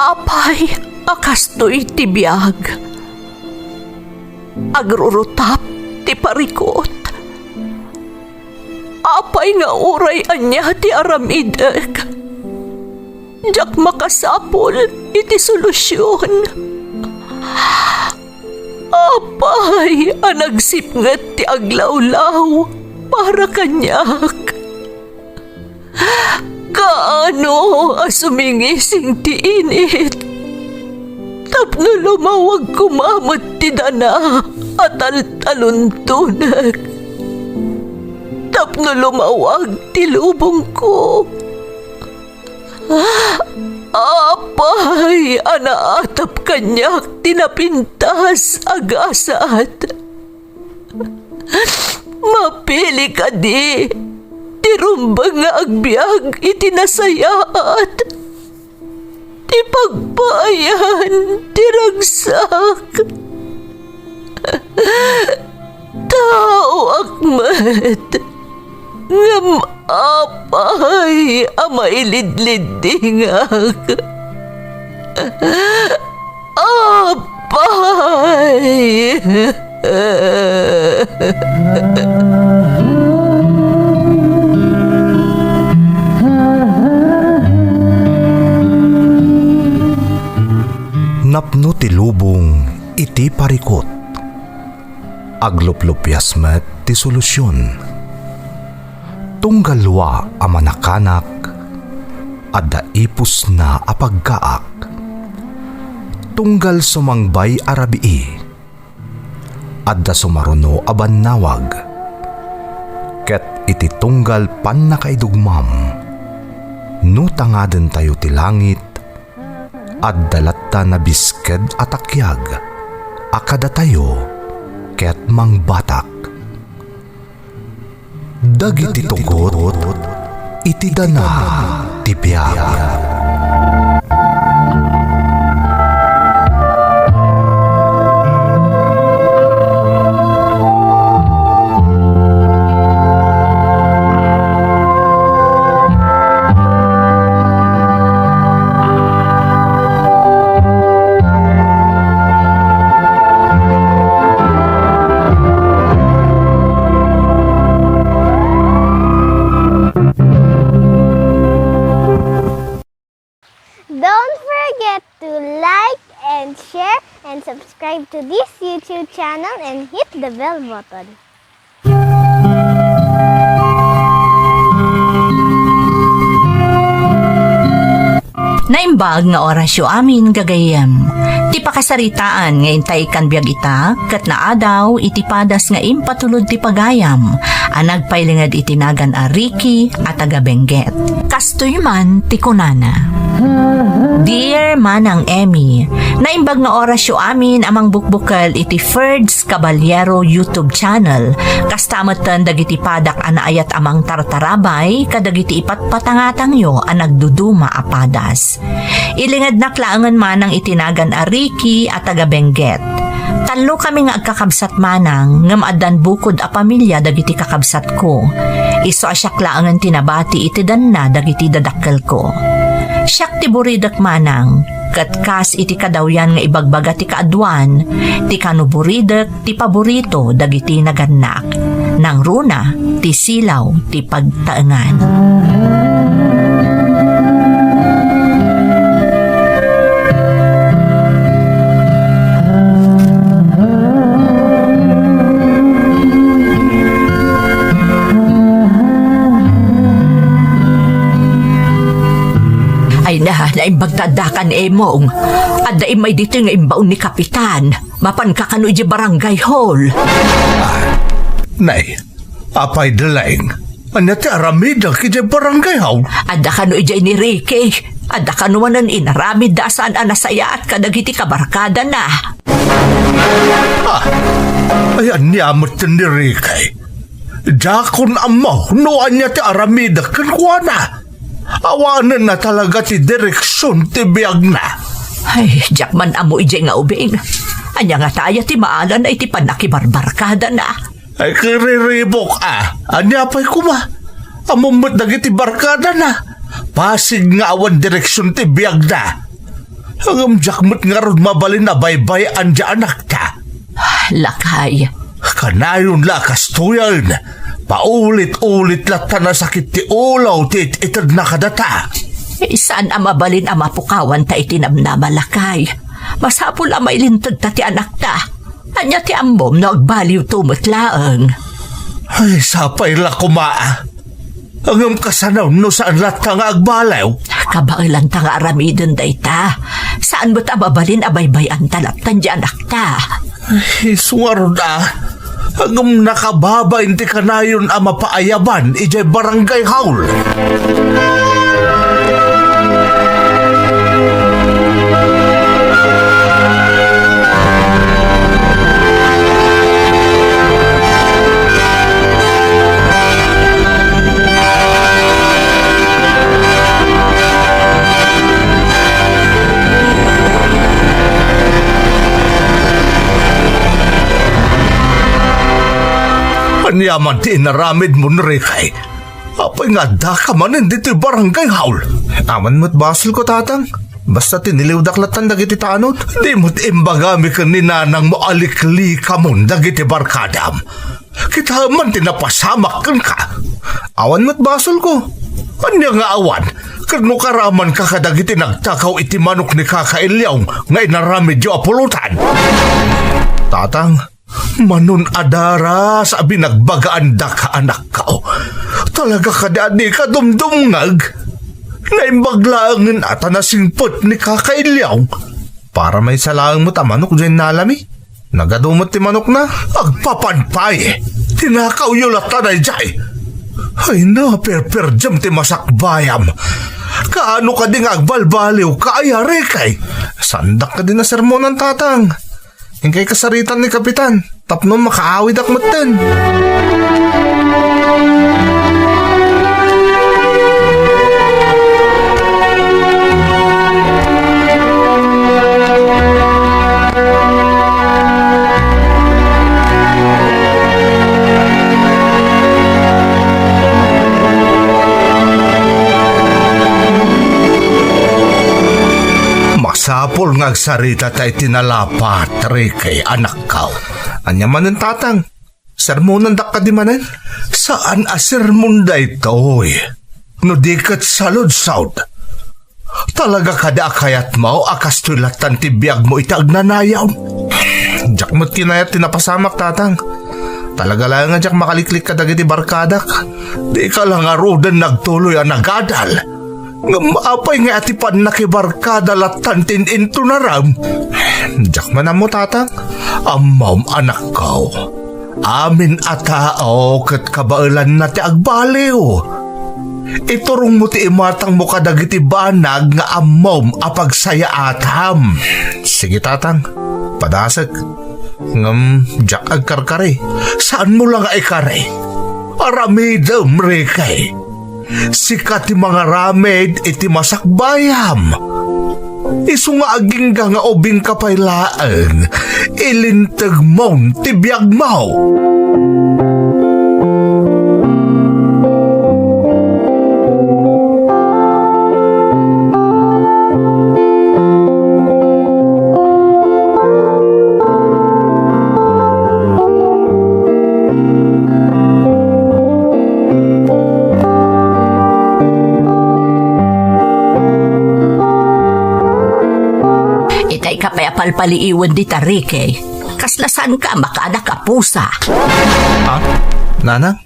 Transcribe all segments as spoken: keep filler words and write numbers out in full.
Apay a kastoy ti biag? Agrurutap ti parikut. Apay nga uray ania ti aramidek, diak makasapul iti solusion. Apay a nagsipnget ti aglawlaw para kaniak? Kaano a sumingising ti init tapno lumawag koma met ti dana a taltaluntonek, tapno lumawag ti lubongko? Apay a naatap kaniak ti napintas a gasat? Mapili kadi ti rumbeng nga agbiag iti nasayaat, ti pagpaayan ti ragsak? Taoak met, ngem apay a mailidliddingak? Apay! Napno ti lubong iti parikut. Agluplupias met ti solusion. Tunggal lua a manakanak, adda ipusna a pagkaak. Tunggal sumangbay a rabii, adda sumaruno a bannawag. Ket iti tunggal pannakaidugmam, no tangadentayo ti langit, adda latta nabisked a takiag a kadatayo ket mangbatak. Dagiti tugot iti dana ti biag. Don't forget to like and share and subscribe to this YouTube channel and hit the bell button. Naimbag nga orasyo amin, gagayyem. Ti pakasaritaan nga intay kan biag ita ket naadaw iti padas nga impatulod ti pagayam a nagpailinged iti nagan a Ricky a taga Benguet. Kastoy man ti kunana, Dear Manang Emmy, naimbag nga orasyo amin a mangbukbukel iti Ferds Caballero YouTube channel, kasta metten dagiti padak a naayat a mangtartarabay kadagiti ipatpatangatangyo a nagduduma a padas. Ilingednak laengen manang iti nagan a Ricky a taga Benguet. Tallo kami nga agkakabsat manang, ngem addan bukod a pamilia dagiti kakabsatko. Isu a siak laengen ti nabati iti danna dagiti dadakkelko. Siak ti buridek manang, ket kas iti kadawyan nga ibagbaga ti kaaduan, ti kano buridek, ti paborito dagiti nagannak. Nangruna ti silaw ti pagtaengan. Ay na, naimbag ta adda kan Emong. Adda immay ditoy nga imbaon ni Kapitan. Mapanka kano idiay barangay hall. Ah, nay, apay, Deleng? Ania ti aramidek idiay barangay hall? Adda kano idiay ni Ricky. Adda kano manen inaramidda a saan a nasayaat kadagiti kabarkadana. Ah, ay, ania met ni Ricky? Diakon ammo no ania ti aramidek kenkuana. Awanenna talaga ti direksion ti biagna. Ay, diak man ammo idiay nga ubing. Ania ngata aya ti maalana iti pannakibarbarkadana? Ay, kiriribuk a. Ania pay koma? Ammom met dagiti barkadana. Pasig nga awan direksion ti biagna. Ngem diak met ngarud mabalin a baybay-an ti anakta. Lakay. Kanayon la a kastoyen. Paulit-ulit latta a sakit ti ulo ti it-itedna kadata. Eh, saan a mabalin a mapukawanta iti namnama, lakay. Masapul a mailintegta ti anakta. Ania ti ammom no agbaliwto met laeng? Ay, sapay la koma. Ngem kasano no saan latta nga agbaliw? Kabaelanta nga aramiden dayta. Saan met a mabalin a baybay-anta latta ti anakta. Isu ngarud a, ngem nakababain ti kanayon a mapaayaban idiay barangay hall. Ania man ti inaramidmo, Enrique? Apay nga addaka manen ditoy barangay hall? Awan met basolko, Tatang. Basta tiniliwdak lattan dagiti tanod. Di met imbagami ken ni nanangmo a liklikamon dagiti barkadam. Kitaem man ti napasamak kenka. Awan met basolko. Ania nga awan? Ket no karamanka kadagiti nagtakaw iti manok ni Kaka Ilyong nga inaramidyo a pulutan? Tatang, manon a daras a binagbagaandak, anakko. Talaga kadi a dika dumdumngeg? Naimbag laengen a ta nasingpet ni Kaka Ilyong. Para maysa laeng met a manok diay nalami. Nagadu met ti manokna. Agpapan pay! Tinakawyo latta daydiay! Ay, naperperdiam ti masakbayam! Kaano kadi nga agbalbaliwka, Enrique? Saandak kadi nasermonan, Tatang. Inkay kasaritan ni Kapitan tapno makaawidak metten. Masapul nga agsaritata iti nalapat, Ricky, anakko. Ania manen, Tatang? Sermonandak kadi manen? Saan a sermon daytoy no di ket saludsod. Talaga kadi a kayatmo a kastoy lattan ti biagmo iti agnanayon? Diak met kinayat ti napasamak, Tatang. Talaga laeng a diak makaliklik kadagiti barkadak. Dika la ngaruden nagtuloy a nagadal. Ngem apay nga iti pannakibarkada lattan ti in-intunaram? Diak man ammo, Tatang. Ammom, anakko. Amin a tao ket kabaelanna ti agbaliw. Iturongmo ti imatangmo kadagiti banag nga ammom a pagsayaatam. Sige, Tatang. Padasek. Ngem diak agkarkari. Saanmo la nga ikari. Aramidem, Ricky. Sika ti mangaramid iti masakbayam. Isu nga agingga nga ubingka pay laeng, ilintegmon ti biagmo. Itay ka pay a palpaliiwen dita, Ricky. Kasla saanka a makaanak a pusa. Ha? Nanang?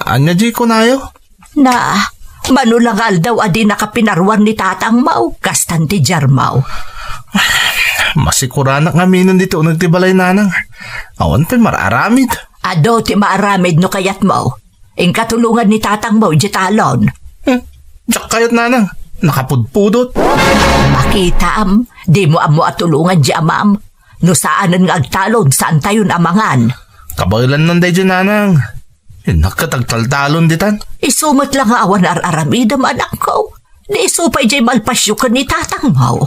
Ania diay kunayo? Na, mano la nga aldaw a dinaka pinaruar ni tatangmo, kastan ti diarmo. Masikuranak nga aminen ditoy uneg ti balay, Nanang. Awan pay mar-aramid. Adu ti maaramid no kayatmo. Inka tulongan ni tatangmo idiay talon. Hmm, diak kayat, Nanang. Nakapudpudot. Makitaam, dimo ammo a tulongan diay amam. No saanen nga agtalon, saantayon a mangan. Kabaelannan daydiay, Nanang. Innak ket agtaltalon ditan. Isu met la nga awan ar-aramidem, anakko. Di isu pay diay malpasyo ken ni tatangmo.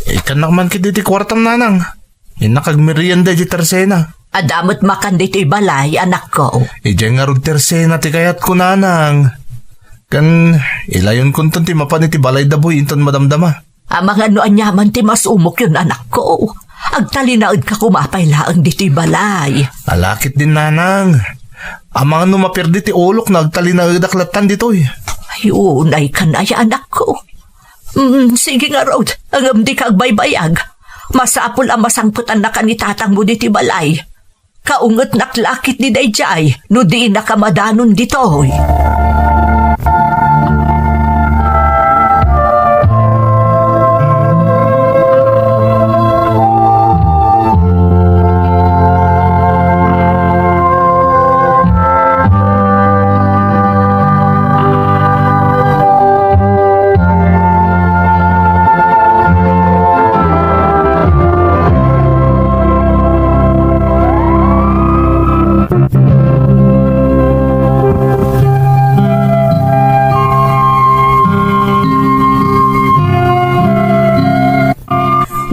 Ikkannak man ketdi ti kuartam, Nanang. Innak agmerienda idiay tersena. Adda met makan ditoy balay, anakko. Idiay ngarud tersena ti kayatko, Nanang. Ken ilayonkonton ti mapan iti balay da Boy inton madamdama. Amangan no aniaman ti masumokyon, anakko. Agtalinaedka koma pay laeng ditoy balay. Alakit din, nanang. Amangan no maperdi ti ulok no agtalinaedak lattan ditoy. Ay, unay kan aya, anakko. Mm, sige ngarud, ngem dika agbaybayag. Masapul a masangpetannakan ni tatangmo ditoy balay. Kaungetnak la ketdi daydiay no dinaka madanon ditoy.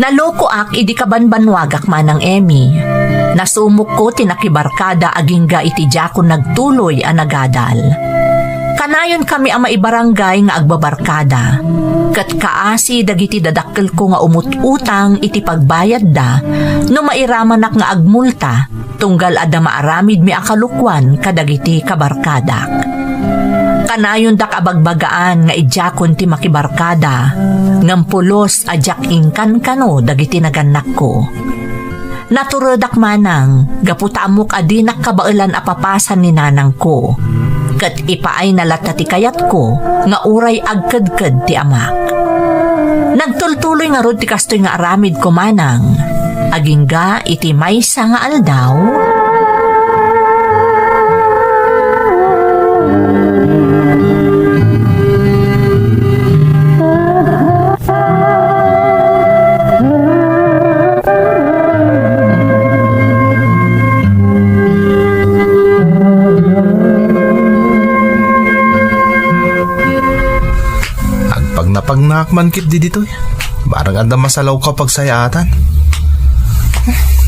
Nalokoak idi kabanbannuagak, Manang Emmy. Nasumokko ti nakibarkada agingga iti diakon nagtuloy a nagadal. Kanayonkami a maibarangay nga agbabarkada. Ket kaasi dagiti dadakkelko nga umut-utang iti pagbayadda no mairamanak nga agmulta, tunggal adda maaramidmi a kalokuan kadagiti kabarkadak. Kanayondak a bagbagaan nga idiakon ti makibarkada, ngem pulos a diak inkankano dagiti nagannakko. Naturedak manang, gapu ta ammok a dinak kabaelan a papasan ni nanangko. Ket ipaayna latta ti kayatko nga uray agkedked ti amak. Nagtultuloy ngarud ti kastoy nga aramidko manang, agingga iti maysa nga aldaw. Agpagnapagnaak man ketdi ditoy. Barang adda masalawko a pagsayaatan.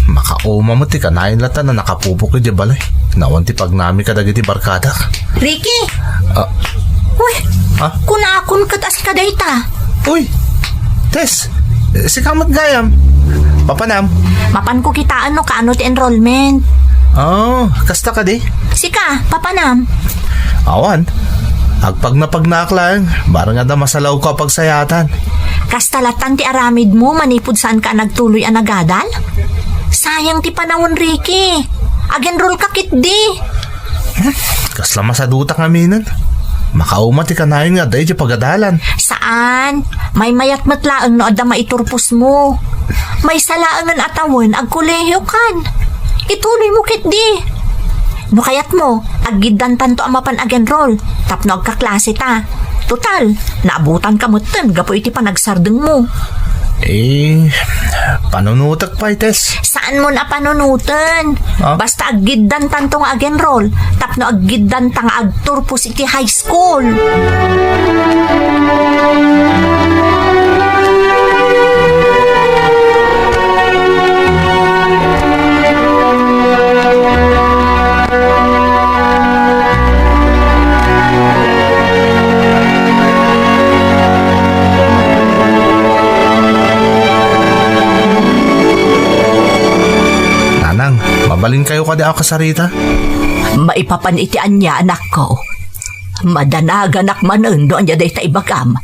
Makauma met ti kanayon latta a nakapupok idiay balay. Nawan ti pagnami kadagiti barkadak. Ricky! Ah. Uy! Ah? Kunakon ket a sika dayta. Uy! Tess, sika met gayam. Papanam? Mapanko kitaen no kaano ti enrollment. Oh, kasta kadi? Sika, papanam? Awan. Agpagnapagnaak laeng, barang adda masalawko a pagsayaatan. Kasta lattan ti aramidmo manipud saanka a nagtuloy a nagadal? Sayang ti panawen, Ricky. Agenrollka ketdi. Hmm? Kasla masadutak ngaminen. Makauma ti kanayon nga adda idiay pagadalan. Saan? Maymayat met laeng no adda maiturposmo. Maysa laengen a tawen, agkolehiyokan. Ituloymo ketdi. No kayatmo, aggiddantanto a mapan agenroll tapno agkaklaseta. Total, naabutanka metten gapu iti panagsardengmo. Eh, panunotek pay, Tess. Saanmon a panunoten. Ah? Basta aggiddantanto nga agenroll tapno aggiddanta nga agturpos iti high school. Nanang, mabalinkayo kadi a kasarita? Maipapan iti ania, anakko? Madanaganak manen no ania dayta ibagam.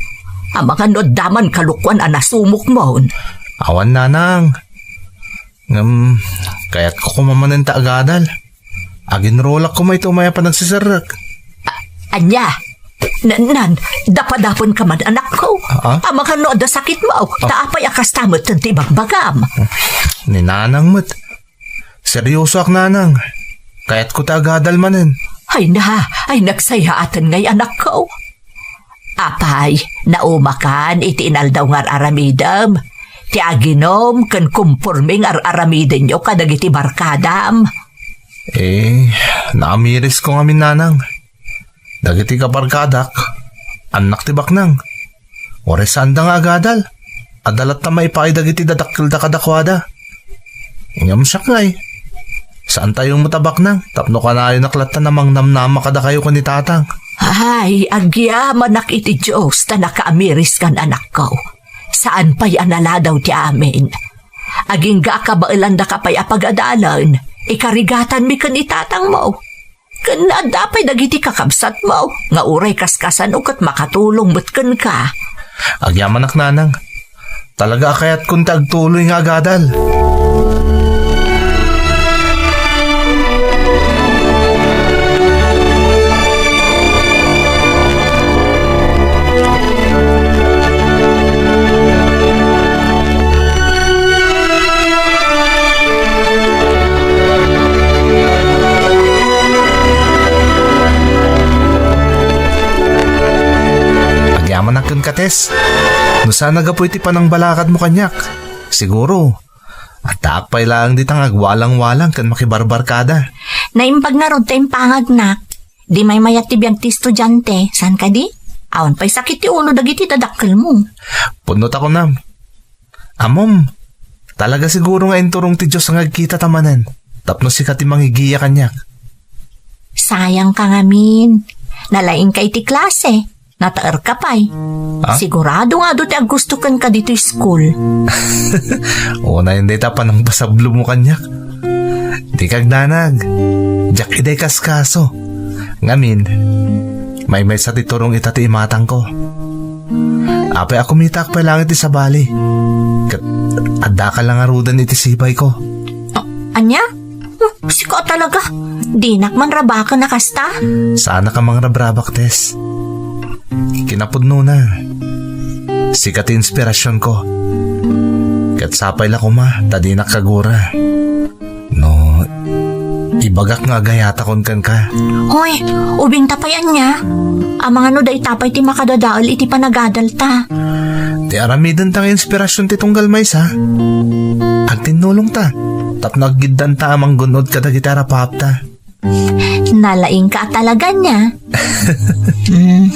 Amangan no adda man kalokuan a nasumokmon. Awan, nanang. Ngem, kayatko koma manen ta agadal. Agenrollak koma iti umay a panagsiserrek. A-, ania? Nan, nan, dapadapenka man, anakko. Ah? Amangan no adda sakitmo, ta apay a kasta metten ti ibagbagam? Ni nanang met. Seryosoak, nanang. Kayatko ta agadal manen. Ay na, ay nagsayaaten ngay, anakko. Apay, naumakan iti inaldaw nga ar-aramidem? Ti aginom ken kumporme nga ar-aramidenyo kadagiti barkadam? Eh, naamirisko ngamin, nanang. Dagiti kabarkadak, annak ti baknang. Uray saanda nga agadal, adda latta maipaay dagiti dadakkelda kadakuada. Ngem siak ngay, saantayo met a baknang tapno kanayonak latta a mangnamnama kadakayo ken ni tatang. Ay, agyamanak iti Dios ta nakaamiriskan, anakko. Saan pay a naladaw ti amin. Agingga a kabaelandaka pay a pagadalen, ikarigatanmi ken itatangmo. Ken adda pay dagiti kakabsatmo nga uray kaskasano ket makatulong met kenka. Agyamanak, nanang. Talaga a kayatkon ti agtuloy nga agadal. Agyamanak kenka, Tess. No saan a gapu iti panangbalakadmo kaniak, siguro, addaak pay laeng dita nga agwalang-walang ken makibarbarkada. Naimbag ngarud ta impangagnak. Di maymayat ti biag ti estudiante, saan kadi? Awan pay sakit ti ulo dagiti dadakkelmo. Pudno ta kunam. Ammom, talaga siguro nga inturong ti Dios nga agkitata manen, tapno sika ti mangigiya kaniak. Sayangka ngamin. Nalaingka iti klase. Nataerka pay. Ah? Sigurado nga adu ti aggusto kenka ditoy school. Unayen dayta panangpasablomo kaniak. Dika agdanag. Diak idiay kaskaso. Ngamin, maymaysa ti turong ita ti imatangko. Apay a kumitaak pay laeng iti sabali. Ket addaka la ngaruden iti sibayko. Ah, ania? Hmm, sika talaga. Dinak man rabaken a kasta. Saanak a mangrabrabak, Tess. Kinapudnona, sika ti inspirasionko. Ket sapay la koma ta dinak kagura no ibagak nga agayatakon kenka. Hoy, ubingta pay ania? Amangan no dayta pay ti makadadael iti panagadalta. Ti aramidenta nga inspirasion ti tunggal maysa, agtinnulongta tapno aggiddanta a manggun-od kadagiti arapaapta. Nalaingka a talaga ania? Hmm,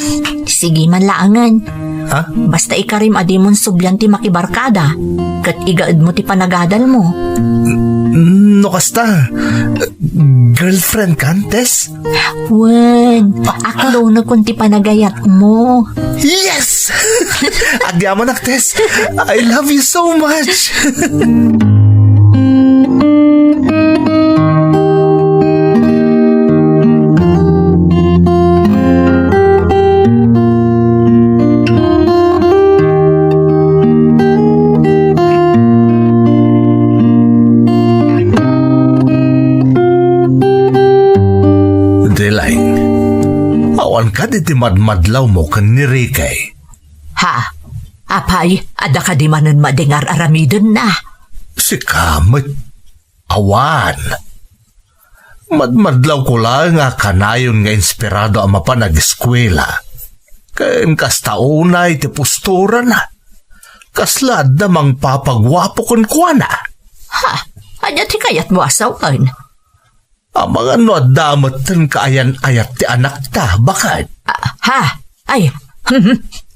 sige man laengen. Ha? Basta ikarim a dimon sublian ti makibarkada, ket igaedmo ti panagadalmo. N-, no kasta, girlfriend kan, Tess? Wen, aklonekon ti panagayatmo. Yes! Agyamanak, Tess. I love you so much. Delaine, awan kadi ti madmadlawmo ken ni Ricky? Ha? Apay, adda kadi manen madi nga ar-aramidenna? Sika met, awan. Madmadlawko laeng a kanayon nga inspirado a mapan ageskuela. Ken kasta unay ti posturana. Kasla adda mangpapaguapo kenkuana. Ha? Ania ti kayatmo a sawen? Amangan no adda metten kaayan-ayat ti anakta, baket. Ah, ha? Ay,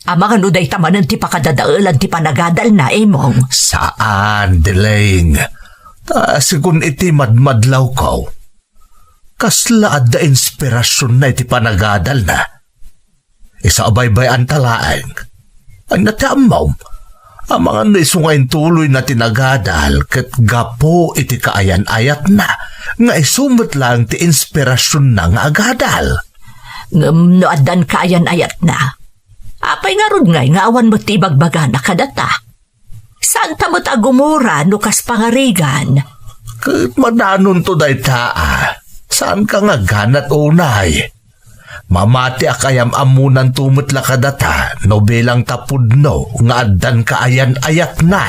amangan no dayta manen ti pakadadaelan ti panagadalna, Imong. Saan, Delaine. Ta sigun iti madmadlawko, kasla adda inspirasionna iti panagadalna. Isu a baybay-anta laeng. Ania ti ammom? Amangan no isu nga intuloyna ti nagadal ket gapu iti kaayan-ayatna nga isu met laeng ti inspirasionna nga agadal. Ngem no addan kaayan-ayatna, apay ngarud ngay nga awan met ti ibagbagana kadata? Saanta met a gumura no kas pangarigan. Ket madanonto dayta a. Saanka nga agganat unay. Mamatiak a yam-ammonanto met la kadata no bilangta pudno nga addan kaayan-ayatna.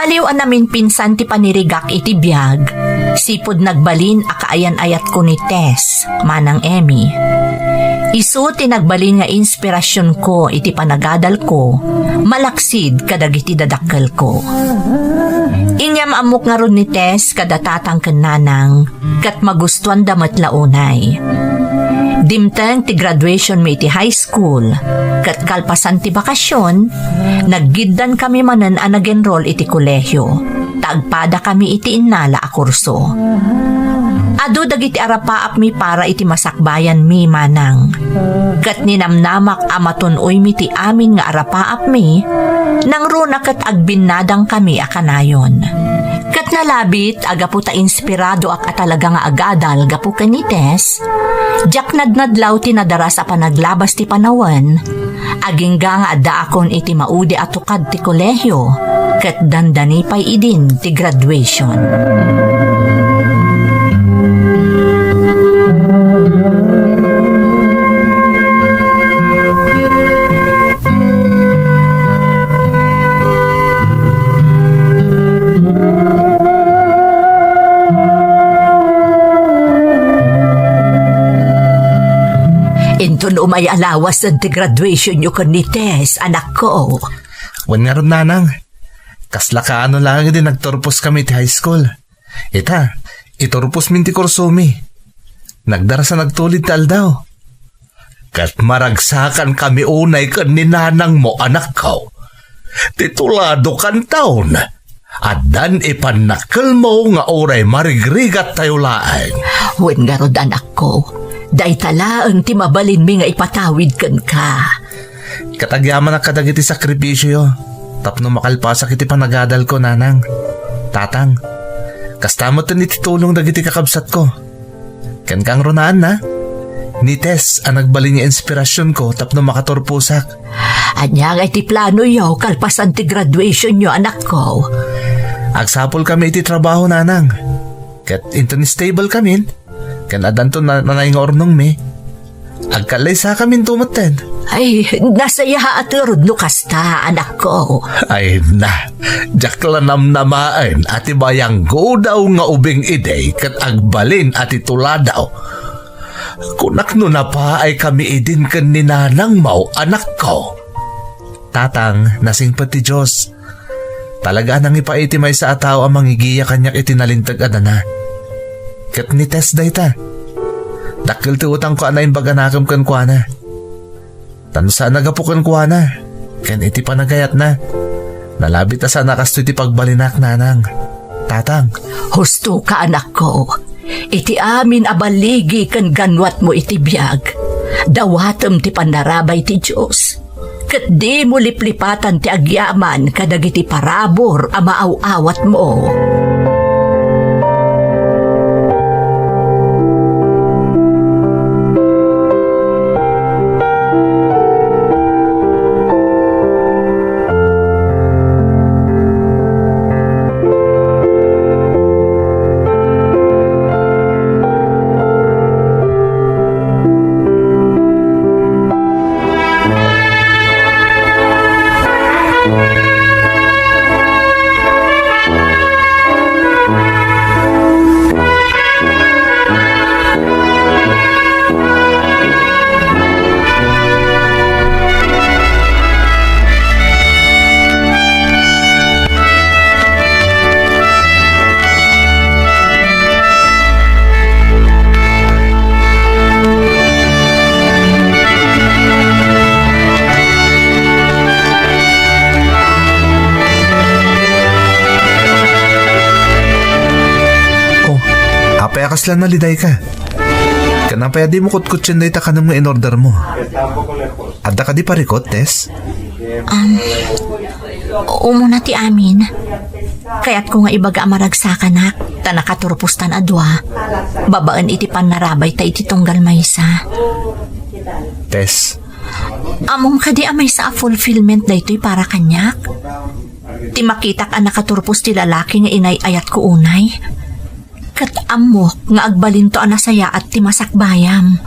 Aliw a naminpinsan ti panirigak iti biag, sipud nagbalin a kaayan-ayatko ni Tess, Manang Emmy. Isu ti nagbalin nga inspirasionko iti panagadalko, malaksid kadagiti dadakkelko. Inyam ammok ngarud ni Tess kada tatang ken nanang, ket magustuanda met la unay. Dimteng ti graduation mi iti high school, ket kalpasan ti bakasion, naggiddan kami manen a nag-enroll iti kolehio, ta agpada kami iti innala a kurso. Adu dagiti arapaap mi para iti masakbayan mi, Manang. Ket ninamnamak a matun-oymi ti amin nga arapaap mi, nangruna ket agbinnadang kami a kanayon. Ket nalabit a gapu ta inspiradoak a talaga nga agadal gapu ken ni Tess, diak nadnadlaw ti nadaras a panaglabas ti panawen, agingga nga addaakon iti maudi a tukad ti kolehio, ket dandani pay idin ti graduation. Inton umay a lawasen ti graduationyo ken ni Tess, anakko. Wen ngarud, nanang, kasla kaano laeng idi nagturpos kami iti high school. Ita, iturpos min ti kursomi. Nagdaras a nagtulid ti aldaw. Ket maragsakan kami unay ken ni nanangmo, anakko. Ti tuladokan taon, addan ipannakkelmo nga uray marigrigattayo laeng. Wen ngarud, anakko, dayta laeng ti mabalinmi nga ipatawid kenka. Ket agyamanak kadagiti sakripisioyo tapno makalpasak iti panagadalko, nanang, tatang. Kasta met iti tulong dagiti kakabsatko. Ken kangrunaanna, ni Tess a nagbalin nga inspirasionko tapno makaturposak. Ania ngay ti planoyo kalpasan ti graduationyo, anakko? Agsapul kami iti trabaho, nanang. Ket inton stable kamin, ken addanto na-, nanay nga urnongmi, agkallaysa kaminto metten. Ay, nasayaat ngarud no kasta, anakko. Ay na, diak la namnamaen a ti bayanggodaw nga ubing idi ket agbalin a ti tuladaw. Kunak no napaay kami idin ken ni nanangmo, anakko. Tatang, nasingpet ti Dios. Talaga a nangipaay ti maysa a tao a mangigiya kaniak iti nalinteg a dana. Ket ni Tess dayta. Dakkel ti utangko a naimbag a nakem kenkuana. Ta no saan a gapu kenkuana, ken iti panagayatna, nalabit a saan a kastoy ti pagbalinak, nanang, tatang. Husto ka, anakko. Iti amin a baligi ken ganwatmo iti biag, dawatem ti pannarabay ti Dios, ket dimo liplipatan ti agyaman kadagiti parabur a maaw-awatmo. Oh, apay a kasla nalidayka? Ken apay a dimo kutkutsien dayta kanem nga in-ordermo? Adda kadi parikut, Tess? Um, umuna ti amin. Kayatko nga ibaga a maragsakanak, ta nakaturpostan a dua, babaen iti pannarabayta iti tunggal maysa. Tess. Ammom kadi a maysa a fulfillment daytoy para kaniak? Ti makitak a nakaturpos ti lalaki nga inay-ayatko unay. Ket ammok nga agbalinto a nasayaat ti masakbayam.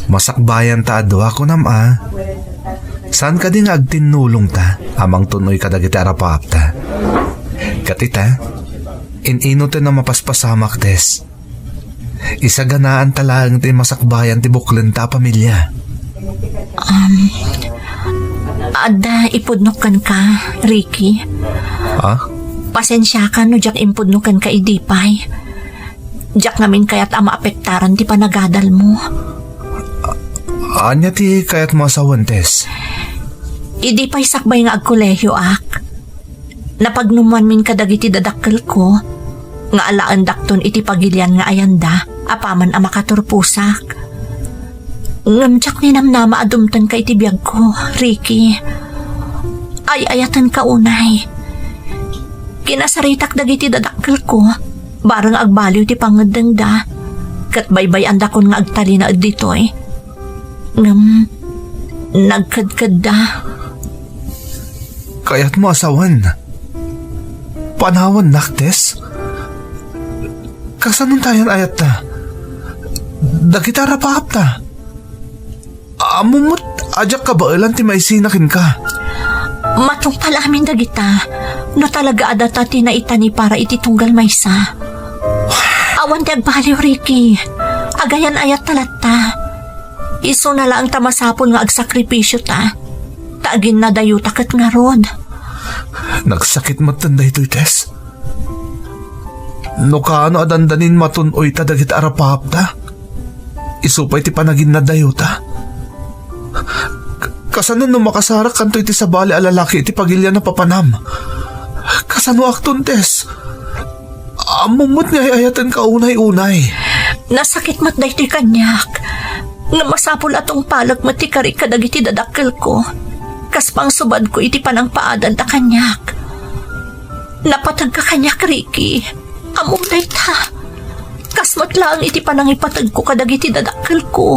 Masakbayan ta a dua, kunam a? Saan kadi nga agtinnulongta a mangtun-oy kadagiti arapaapta? Ita, in-ino ti a mapaspasamak, Tess? Isaganaanta laeng ti masakbayan ti buklenta a pamilia. Um, adda ipudnok kenka, Ricky. Ha? Pasensiaka no diak impudno kenka idi pay. Diak ngamin kayat a maapektaran ti panagadalmo. Ania ti kayatmo a sawen, Tess? Idi pay sakbay nga agkolehiyoak, napagnumoanmin kadagiti dadakkelko nga alaendakton iti pagilian nga ayanda apaman a makaturposak. Ngem diak ninamnama a dumtenka iti biagko, Ricky. Ay-ayatenka unay. Kinasaritak dagiti dadakkelko, bareng agbaliw ti pangngeddengda, ket baybay-andakon nga agtalinaed ditoy. Ngem nagkedkedda. Kayatmo a sawen? Panawannak, Tess? Kasano tayan ayatta? Dagita rapaapta? Ammom met a diak kabaelan ti maisina kenka. Matungpal amin dagita, no talaga a data ti naitani para iti tunggal maysa. Awan ti agbaliw, Ricky. Agayan-ayatta latta. Isuna laeng ta masapul nga agsakripisiota, ta aginnadayota ket ngarud. Nagsakit metten daytoy, Tess. No kaano a dandanin matun-oyta dagiti arapaapta, isu pay ti panaginnadayota. K-, kasano no makasarakkanto iti sabali a lalaki iti pagilian a papanam? Kasanoakton, Tess? Ammom met nga ay-ayatenka unay-unay. Nasakit met daytoy kaniak. Ngem masapul a tungpalek met ti karik kadagiti dadakkelko, kas pangsubadko iti panangpaadanda kaniak. Napateg ka kaniak, Ricky. Ammom dayta. Kas met laeng iti panangipategko kadagiti dadakkelko.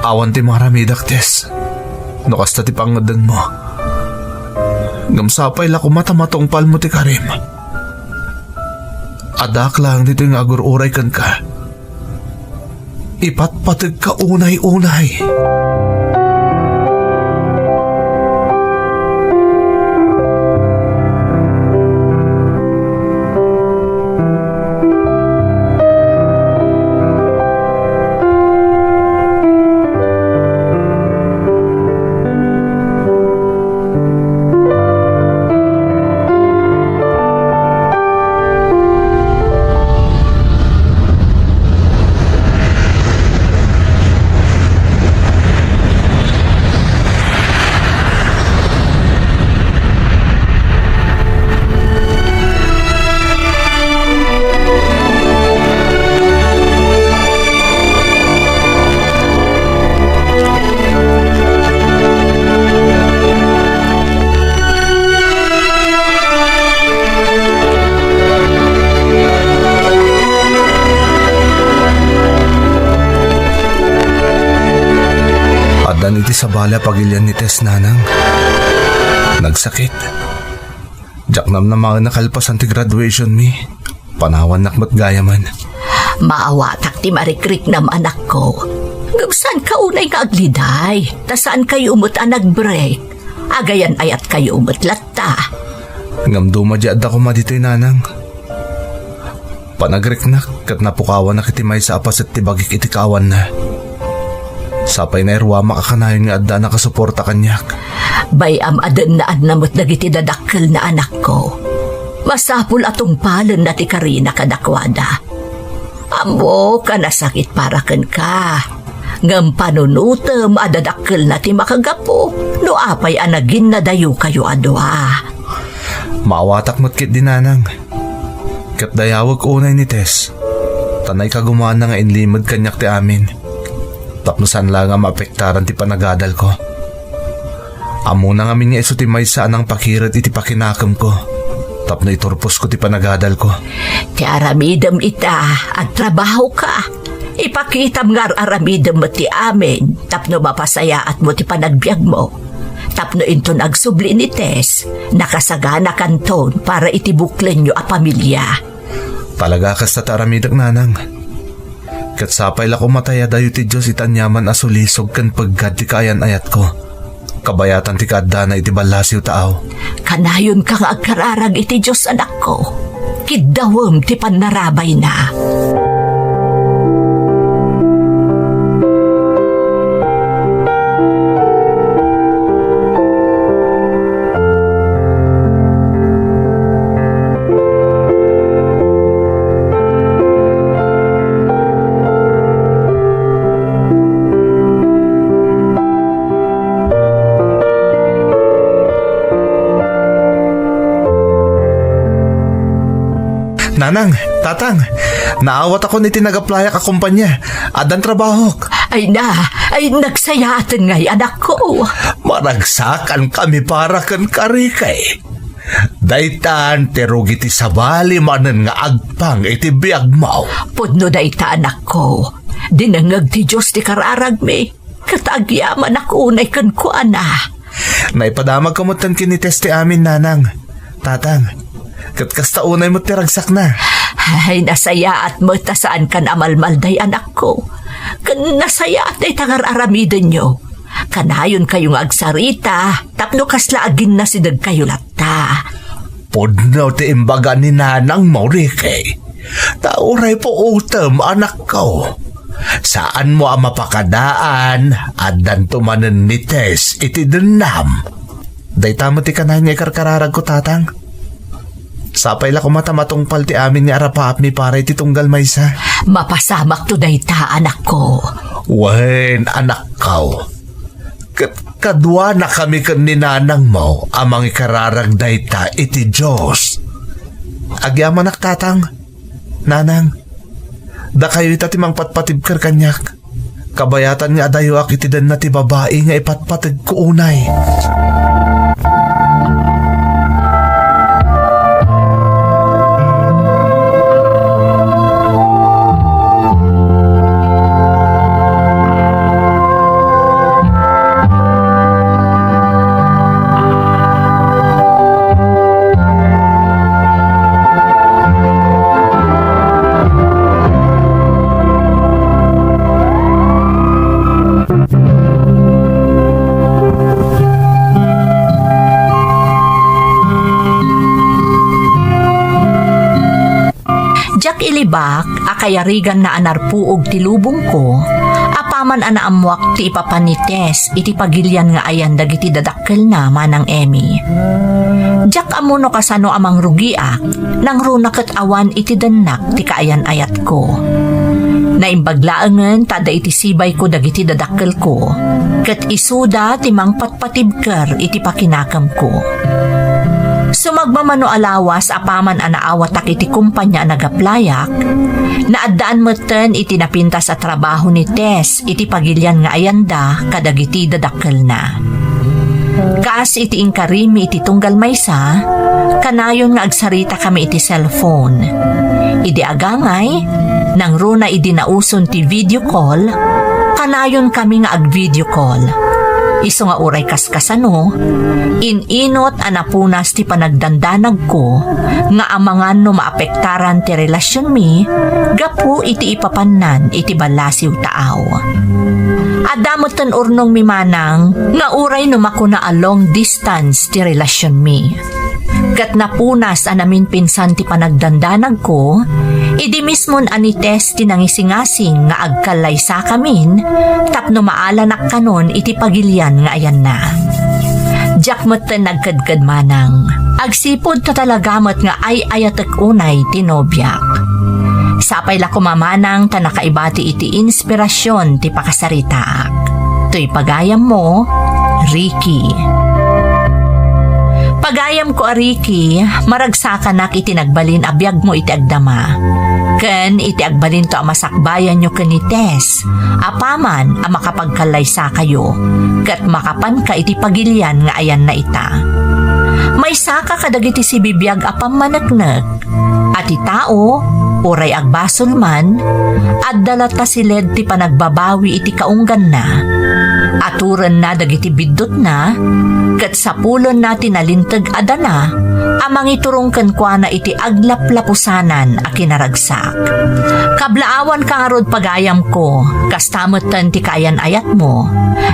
Awan ti maaramidak, Tess, no kasta ti pangngeddengmo. Ngem sapay la koma ta matungpalmo ti karim. Addaak laeng ditoy nga agur-uray kenka. Ipatpategka unay-unay. Addan iti sabali a pagilian ni Tess, nanang. Nagsakit. Diak namnamaen a kalpasan ti graduation mi, panawannak met gayamen. Maawatak ti marikriknam, anakko. Ngem saanka unay nga agliday, ta saankayo met a nag-break. Agayan-ayatkayo met latta. Ngem duma di adda koma ditoy, nanang. Panagriknak ket napukawanak iti maysa a paset ti bagik iti kaawanna. Sapay nairuamak a kanayon nga adda a nakasuporta kaniak. Bay-am a dennaanna met dagiti dadakkelna, anakko. Masapul a tungpalenna ti karina kadakuada. Ammok a nasakit para kenka. Ngem panunotem a dadakkelna ti makagapu no apay a naginnadayokayo a dua. Maawatak met ketdi, nanang. Ket dayawek unay ni Tess, ta naikagumaanna nga inlimed kaniak ti amin, tapno saan laeng a maapektaran ti panagadalko. Ammona ngamin nga isu ti maysa a nangpakired iti pakinakemko tapno iturposko ti panagadalko. Ti aramidem ita, agtrabahoka. Ipakitam nga ar-aramidem met ti amin tapno mapasayaatmo ti panagbiagmo. Tapno inton agsubli ni Tess, nakasaganakanton para iti buklenyo a pamilia. Talaga kasta ti aramidek, nanang. Ket sapay la koma ta iyadayo ti Dios iti aniaman a sulisog ken peggad ti kaayan-ayatko, kabayatan ti kaaddana iti ballasiw taaw. Nayonka nga agkararag iti Dios, anakko. Kiddawem ti pannarabayna. Nanang, tatang, naawatako iti nag-applyak a kumpanya. Addan trabahok. Ay na, ay nagsayaaten ngay, anakko. Maragsakankami para kenka, Ricky. Daytan ti rugi ti sabali manen nga agpang iti biagmo. Pudno dayta, anakko. Dinengngeg ti Dios ti kararagmi, ket agyamanak unay kenkuana. Naipadamagko metten ken ni Tess ti amin, nanang, tatang. Ket kasta unay met ti ragsakna. Ay, nasayaat met ta saankan a malmalday, anakko. Ken nasayaat dayta nga ar-aramidenyo. Kanayonkayo nga agsarita tapno kasla aginnasidegkayo latta. Pudno ti imbaga ni nanangmo, Ricky. Ta uray puotem, anakko. Saanmo a mapakadaan, addanto manen ni Tess iti dennam. Dayta met ti kanayon nga ikarkararagko, tatang. Sapay la koma ta matungpal ti amin nga arapaapmi para iti tunggal maysa. Mapasamakto dayta, anakko. Wen, anakko. Ket kaduanakami ken ni nanangmo a mangikararag dayta iti Dios. Agyamanak, tatang, nanang, dakayo ita ti mangpatpatibker kaniak. Kabayatan nga adayoak iti denna ti babai nga ipatpategko unay. Diak ilibak a kayariganna a narpuog ti lubongko, apaman a naammoak ti ipapan ni Tess iti pagilian nga ayan dagiti dadakkelna, Manang Emmy. Diak ammo no kasano a mangrugiak, nangruna ket awan iti dennak ti kaayan-ayatko. Naimbag laengen ta adda iti sibayko dagiti dadakkelko, ket isuda ti mangpatpatibker iti pakinakemko. Sumagmamano a lawas apaman a naawatak iti kumpanya a nagaplayak, naaddaan metten iti napintas a trabaho ni Tess iti pagilian nga ayanda kadagiti dadakkelna. Kas iti inkarimi iti tunggal maysa, kanayon nga agsaritakami iti cellphone. Idi agangay, nangruna idi nauson ti video call, kanayonkami nga ag-video call. Isu nga uray kaskasano, in-inot a napunas ti panagdandanagko nga amangan no maapektaran ti relasionmi gapu iti ipapannan iti ballasiw taaw. Adda metten urnongmi manang nga uray no makuna a long distance ti relasionmi. Ket napunas a naminpinsan ti panagdandanagko, idi mismon a ni Tess ti nangisingasing nga agkallaysakamin tapno maalanak kanon iti pagilian nga ayanna. Diak metten nagkedked manang. Agsipud ta talaga met nga ay-ayatek unay ti nobiak. Sapay la koma manang ta nakaibati iti inspirasyon ti pakasaritaak. Toy pagayammo, Ricky. Pagayamko a Ricky, maragsakanak iti nagbalin a biagmo iti agdama. Ken iti agbalinto a masakbayanyo ken ni Tess, apaman a makapagkallaysakayo, ket makapanka iti pagilian nga ayanna ita. Maysaka kadagiti sibibiag a pammaneknek, a ti tao, uray agbasol man, adda latta siled ti panagbabawi iti kaungganna. Aturenna dagiti biddutna, ket sapulenna ti nalinteg a dana a mangiturong kenkuana iti aglaplapusanan a kinaragsak. Kablaawanka ngarud, pagayamko, kasta metten ti kaayan-ayatmo,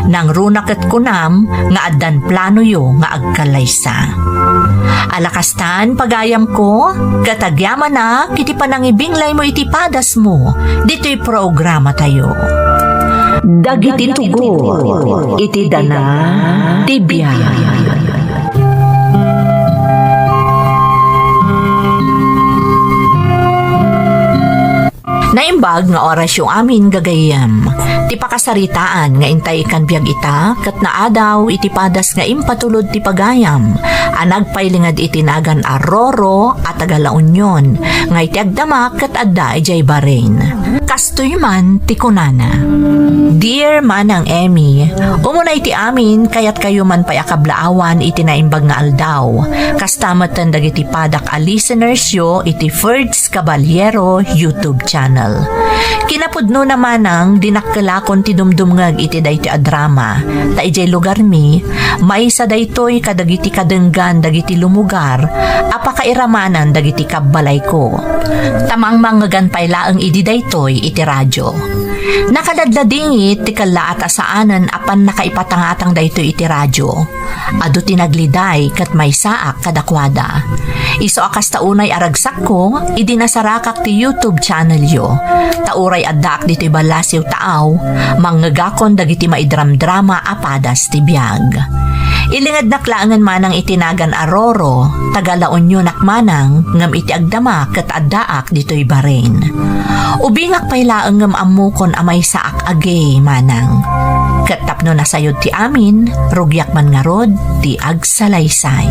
nangruna ket kunam nga addan planoyo nga agkallaysa. Ala kastan, pagayamko, ket agyamanak iti panangibinglaymo iti padasmo ditoy programatayo. Dagiti tugot iti dana ti biag. Naimbag nga orasyo amin, gagayyem. Ti pakasaritaan nga intay ikkan biag ita, ket naadaw iti padas nga impatulod ti pagayam a nagpailinged iti nagan a Roro a taga La Union, nga iti agdama ket adda idiay Bahrain. Kastoy man ti kunana, Dear Manang Emmy, umunay ti amin, kayatkayo man pay a kablaawan iti naimbag nga aldaw. Kasta metten dagiti padak a listenersyo iti Ferds Caballero YouTube channel. Kinapudnona, manang, dinak kelakon ti dumdumngeg iti daytoy a drama, ta idiay lugarmi, maysa daytoy kadagiti kadenggan dagiti lumugar a pakairamanan dagiti kabbalayko. Ta mangmangegan pay laeng idi daytoy iti radyo. Nakaladladingit ti kellaat a saanen a pannakaipatangatang daytoy iti radyo. Adu ti nagliday ket maysaak kadakuada. Isu a kasta unay a ragsakko idi nasarakak ti YouTube channelyo. Ta uray addaak ditoy ballasiw taaw, mangngegakon dagiti maidramdrama a padas ti biag. Ilingednak laengen manang iti nagan a Roro, taga La Unionak manang, ngem iti agdama ket addaak ditoy Bahrain. Ubingak pay laeng ngem ammokon a maysaak a gay manang. Ket tapno nasayod ti amin, rugiak man ngarud ti agsalaysay.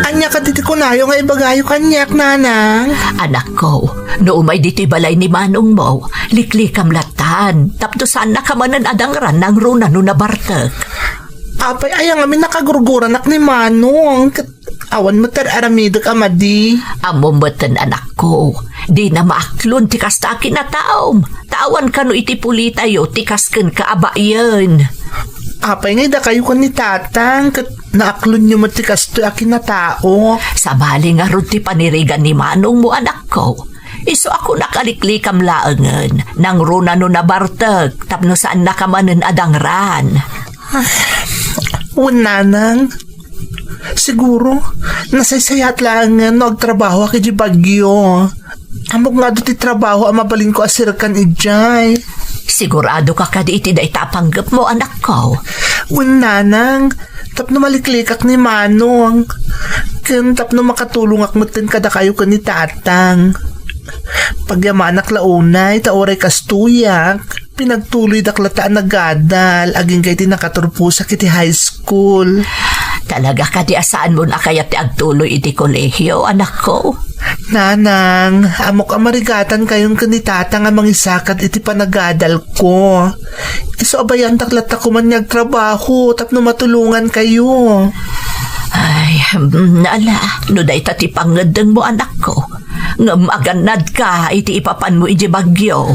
Ania kadi ti kunayo nga ibagayo kaniak, nanang? Anakko, no umay ditoy balay ni manongmo, liklikam lattan, tapno saannaka manen a dangran nangruna no nabartek. Apay, aya ngamin a kagurguranak ni manong, ket awan met ti ar-aramidek a madi. Ammom metten, anakko, dina maaklon ti kasta a kinataom, ta awan kano iti pulitayo ti kas kenka a baien. Apay nga idakayo ken ni tatang, ket naaklonyo met ti kastoy a kinatao? Sabali ngarud ti panirigan ni manongmo, anakko. Isu a kunak a liklikam laengen, nangruna no nabartek, tapno saannaka manen a dangran. Wen, nanang. Siguro, nasaysayaat laengen no agtrabahoak idiay Baguio. Ammok nga adu ti trabaho a mabalinko a sirkan idiay. Siguradoka kadi iti dayta a panggepmo, anakko? Wen, nanang, tapno maliklikak ni manong. Ken tapno makatulongak metten kadakayo ken ni tatang. Pagyamanak la unay, ta uray kastoyak, pinagtuloydak latta a nagadal agingga iti nakaturposak iti high school. Talaga kadi a saanmon a kayat ti agtuloy iti kolehio, anakko? Nanang, ammok a marigatan kayon ken ni tatang a mangisakad iti panagadalko. Isu a bayandak latta koman nga agtrabaho tapno matulongan kayo. Ay, mm, ala, no dayta ti pangngeddengmo, anakko, ngem agannadka iti ipapanmo idiay Baguio.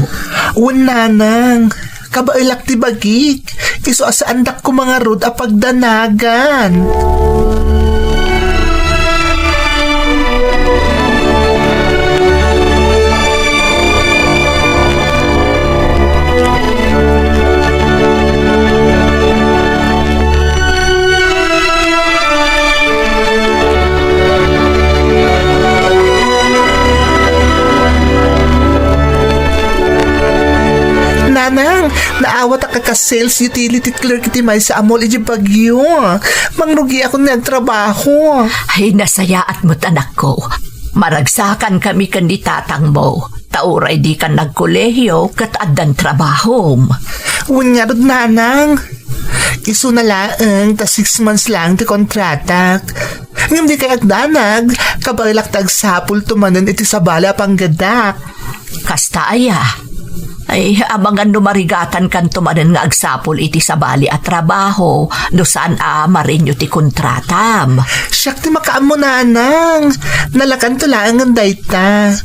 Wen, nanang, kabaelak ti bagik, isu a saandak koma ngarud a pagdanagan. Nanang, naawatak a kas-sales utility clerk iti maysa a mall iti Baguio. Mangrugiakon nga agtrabaho. Ay, nasayaat met, anakko. Maragsakan kami ken ni tatangmo. Ta uray dikan nagkolehio ket addan trabahom. Wen ngarud, nanang. Isuna laeng ta six months laeng ti kontratak. Ngem dikay agdanag, kabaelak ta agsapulto manen iti sabali a panggedak. Kasta aya? Ay, amangan no marigatankanto manen nga agsapul iti sabali a trabaho no saan a ma-renew ti kontratam. Siak ti makaammo, nanang. Nalakanto laengen dayta.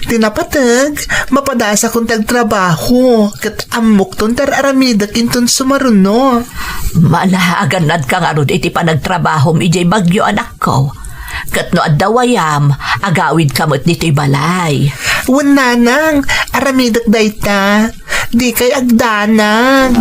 Ti napateg, mapadasakon ti agtrabaho, ket ammokton ti ar-aramidek inton sumaruno. Malaaganadka ngarud iti panagtrabahom idiay Baguio, anakko. Ket no adda wayam, agawidka met ditoy balay. Wen, nanang, aramidek dayta. Dikay agdanag.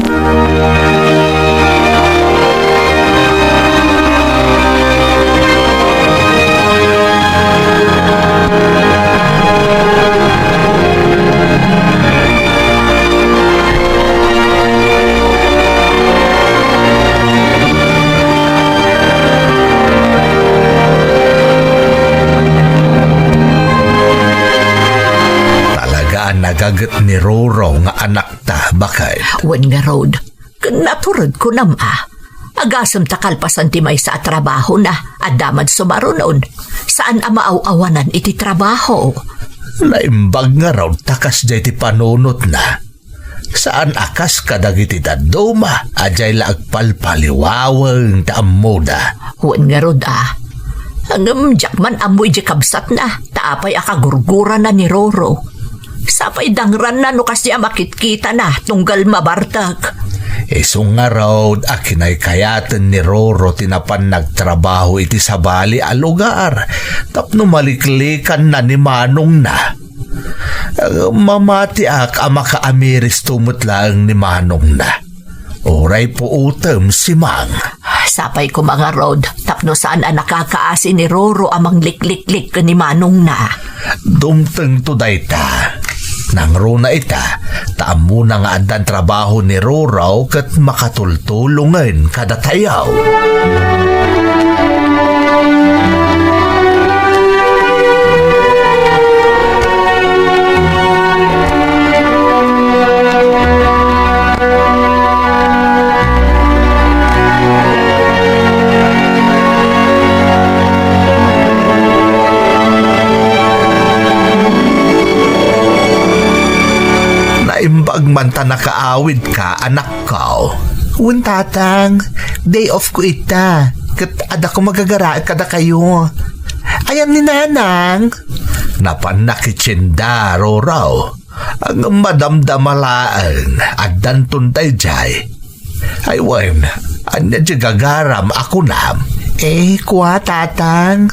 Talaga a nagaget ni Roro nga anakta, baket. Wen ngarud, ket natured kunam a. Agasem ta kalpasan ti maysa a trabahona, adda man sumarunon. Saan a maaw-awanan iti trabaho. Naimbag ngarud ta kasdiay ti panunotna. Saan a kas kadagiti dadduma a diay la agpalpaliwaweng ta ammoda. Wen ngarud a. Ngem diak man ammo iti kabsatna, ta apay a kagurgurana ni Roro. Sapay dangranna no kasdi a makitkitana tunggal mabartek. Isu ngarud a kinaykayaten ni Roro ti napan nagtrabaho iti sabali a lugar tapno maliklikanna ni manongna. Mamatiak a makaamiristo met laeng ni manongna. Uray puotem, Simang. Sapay koma ngarud, tapno saan a nakakaasi ni Roro a manglikliklik ken ni manongna. Dumtengto dayta. Nangruna ita, ta ammona nga addan trabaho ni Roro ket makatultulongen kadatayo. Naimbag man ta nakaawidka, anakko. Wen, tatang, day off ko ita, ket adda ko magagaraek kadakayo. Ayan ni nanang? Napan nakitsinda, Roro. Ngem madamdama laeng, addanton daydiay. Ay wen, ania diay gagaram a kunam? Eh, kua, tatang.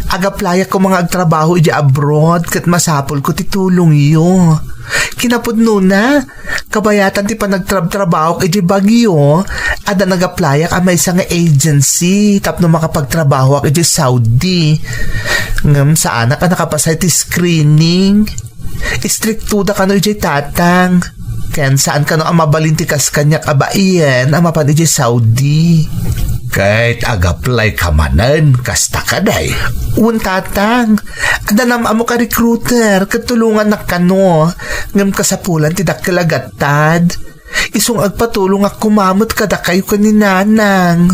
Ag-applyak koma nga agtrabaho idiay abroad ket masapulko ti tulongyo. Kinapudnona, kabayatan ti panagtrabtrabahok idiay Baguio, adda nag-applyak a maysa nga agency tapno makapagtrabahoak idiay Saudi. Ngem saanak a nakapasay ti screening. Istriktoda kano idiay tatang. Ken saan kano a mabalin ti kas kaniak a baien a mapan idiay Saudi. Ket ag-apply ka manen, kasta kadi? Wen, tatang. Adda nam-ammok a recruiter ket tulongannak kano. Ngem kasapulan ti dakkel a gattad. Isu nga agpatulongak koma met kadakayo ken ni nanang.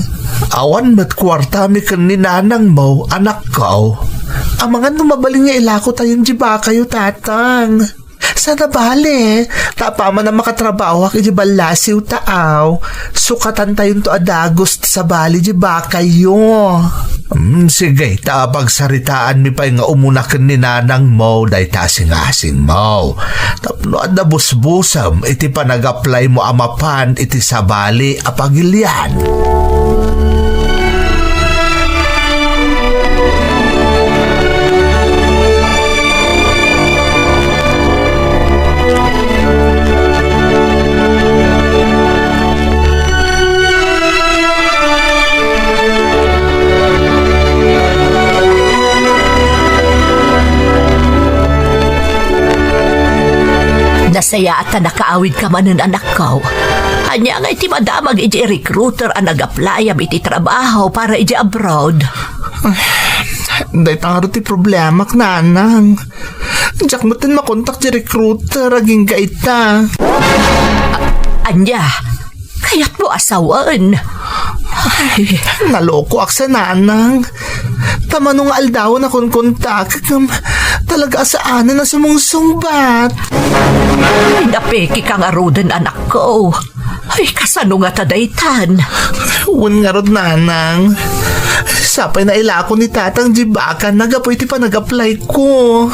Awan met kuartami ken ni nanangmo, anakko. Amangan no mabalin nga ilako tayon diay bakayo, tatang. Saan a bale, ta apaman a makatrabahoak idiay ballasiw ta aw, sukatantayonto a dagus ti sabali diay bakayo. Hmm, sige, ta pagsaritaanmi pay nga umuna ken ni nanangmo dayta a singasingmo. Tapno adda busbusem iti panag-applymo a mapan iti sabali a pagilian. Nasayaat ta nakaawidka manen, anakko. Ania ngay ti madamag idiay recruiter a nag-applyam iti trabaho para idiay abroad? Ay, dayta ngarud ti problemak, nanang. Diak metten makontak ti recruiter agingga ita. A-, ania? Kayatmo a sawen? Ay, nalokoak sa, nanang. Ta mano nga aldawen a konkontak, ngem talaga a saanen a sumungsungbat. Ay, napikika ngaruden, anakko. Ay, kasano ngata daytan? Wen ngarud, nanang. Sapay nailako ni tatang diay bakana gapu iti panag-apply ko.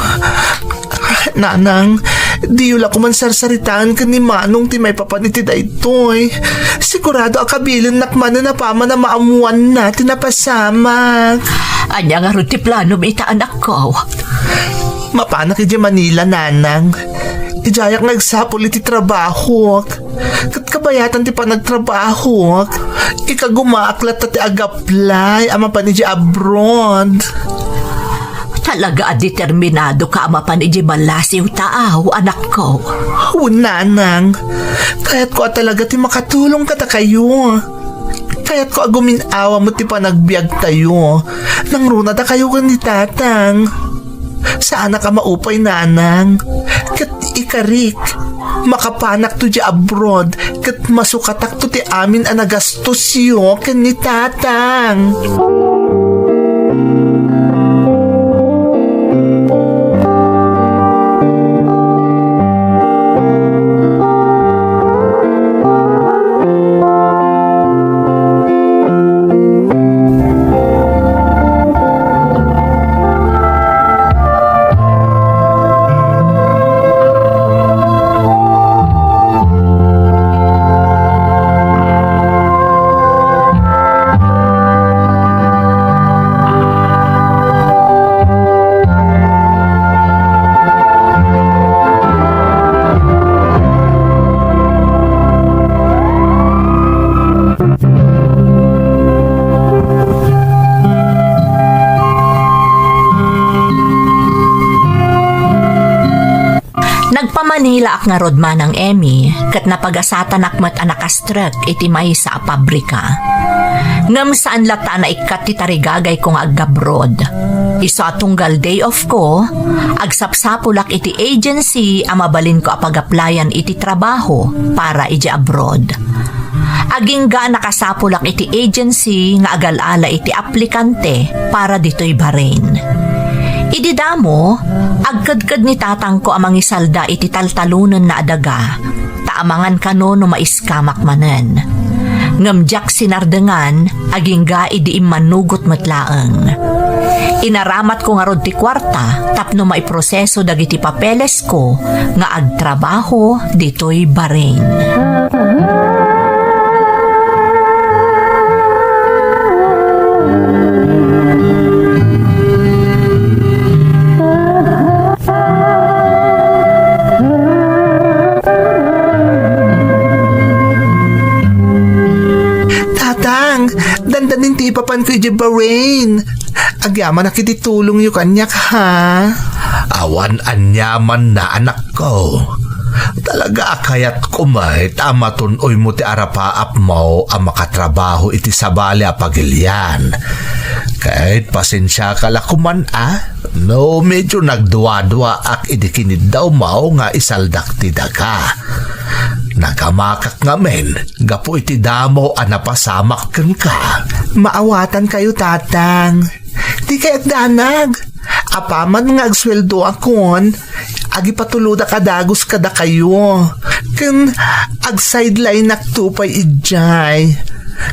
Nanang, diyo la koman sarsaritaen ken ni Manong ti maipapan iti daytoy. Sigurado a kabilennak manen apaman a maammoanna ti napasamak. Ania ngarud ti planom ita, anakko? Mapanak idiay Manila, Nanang. Idiayak nga agsapul iti trabahok. Ket kabayatan ti panagtrabahok, ikagumaak latta ti ag-apply a mapan idiay abroad. Talaga a determinadoka a mapan idiay ballasiw taaw, anakko. Wen, Nanang. Kayatko a talaga ti makatulong kadakayo. Kayatko a gumin-awa met ti panagbiagtayo. Nangruna dakayo ken ni Tatang. Saanak a maupay, Nanang. Ket ikarik, makapanakto idiay abroad ket masukatakto ti amin a nagastosyo ken ni Tatang. Nagpa-Manilaak ngarud, Manang Emmy, ket napagasatanak met a nakastrek iti maysa a pabrika. Ngem saan latta a naikkat ti tarigagayko nga agabroad. Isu a tunggal day off ko, agsapsapulak iti agency a mabalinko a pag-applyan iti trabaho para idiay abroad. Agingga a nakasapulak iti agency nga agal-ala iti aplikante para ditoy Bahrain. Idi damo, agkedked ni tatangko a mangisalda iti taltalonenna a daga, ta amangan kano no maiskamak manen. Ngem diak sinardengan, agingga idi immanugot met laeng. Inaramatko ngarud ti kuarta tapno maiproseso dagiti papelesko nga agtrabaho ditoy Bahrain. Tatang, dandanin ti ipapanko idiay Bahrain. Agyamanak iti tulongyo kaniak, ha? Awan aniamanna, anakko. Talaga a kayatko met a matun-oymo ti arapaapmo a makatrabaho iti sabali a pagilian. Ket pasensiaka la koman a no medyo nagduaduaak idi kiniddawmo nga isaldak ti daga. Nagamakak ngamin gapu iti damo a napasamak kenka. Maawatankayo, Tatang. Dikay agdanag. Apaman nga agsueldoakon, agipatulodak a dagus kadakayo. Ken agsidelinenakto pay idiay.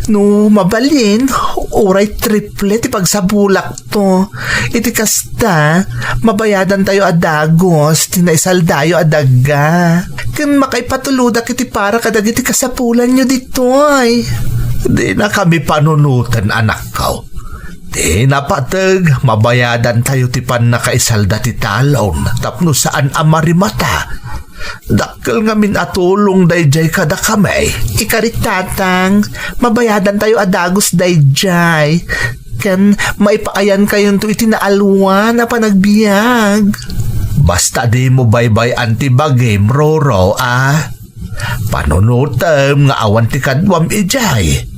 No mabalin, uray triple ti pagsapulakto. Iti kasta, mabayadantayo a dagus ti naisaldayo a daga. Ken makaipatulodak iti para kadagiti kasapulanyo ditoy. Dinakami panunoten, anakko. Ti napateg, mabayadantayo ti pannakaisalda ti talon tapno saan a marimata. Dakkel ngamin a tulong daydiay kadakami. Ikarik, Tatang, mabayadantayo a dagus daydiay. Ken maipaayankayonto iti naalwan a panagbiag. Basta dimo baybay-an ti bagim, Roro, a? Panunotem nga awan ti kaduam idiay.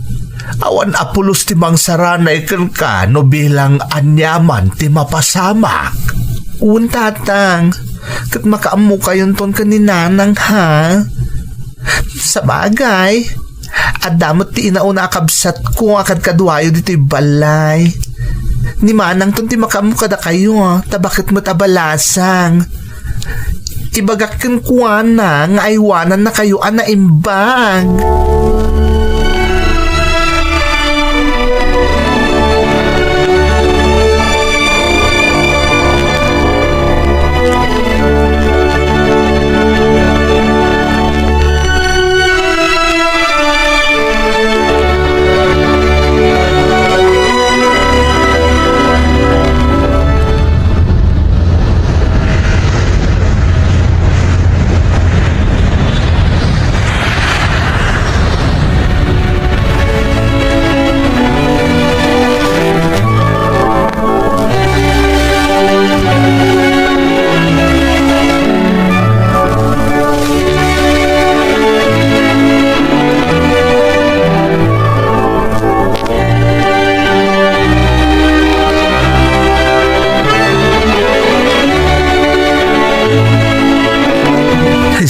Awan a pulos ti mangsaranay kenka no bilang aniaman ti mapasamak. Wen, Tatang, ket makaammokayonton ken ni Nanang, ha? Sabagay, adda met ti inauna a kabsatko a kadkaduayo ditoy balay. Ni Manangton ti makaammo kadakayo, ta baket met a balasang. Ibagak kenkuana nga aywanannakayo a naimbag.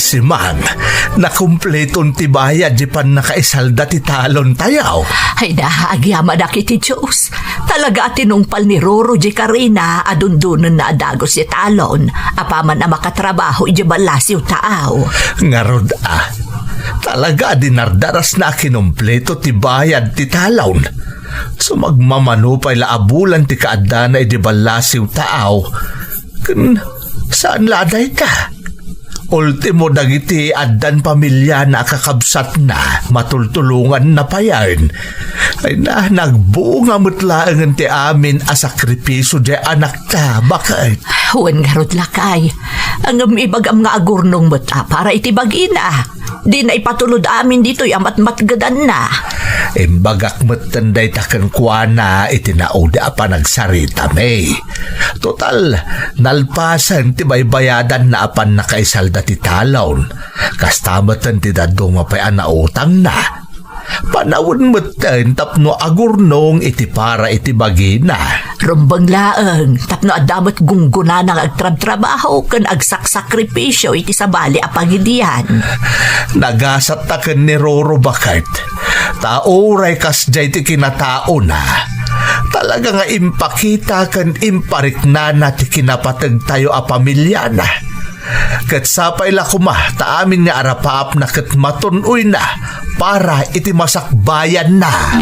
Simang, nakumpleton ti bayad di pannakaisalda ti talontayo. Ay da, agyamanak iti Dios. Talaga a tinungpal ni Roro di Karina a dundunenna a dagus ti talon, apaman a makatrabaho iti ballasiw taaw. Ngarud a, talaga a dinardarasna a kinumpleto ti bayad ti talon. Sumagmamano pay la a bulan ti kaaddana idi ballasiw taaw. Ken saan la a dayta. Ultimo dagiti addan pamiliana a kakabsatna, matultulonganna payen. Ay na, nagbunga met laengen ti amin a sakripisio diay anakta, baket. Wen ngarud lakay, ngem ibagam nga agurnong met a para iti bagina. Dina ipatulod amin ditoy a matmatgedanna. Imbagak metten dayta kenkuana iti naudi a panagsaritami. Total, nalpasen ti baybayadanna a pannakaisalda ti talon. Kasta metten ti dadduma pay a nautangna. Panawen metten tapno agurnong iti para iti bagina. Rumbeng laeng tapno adda met gunggonana nga agtrabtrabaho ken agsaksakripisio iti sabali a pangidian. Nagasatta ken ni Roro baket, ta uray kasdiay ti kinataona, talaga nga impakita ken impariknana ti kinapategtayo a pamiliana. Ket sapay la koma ta amin nga arapaapna ket matun-oyna para iti masakbayanna.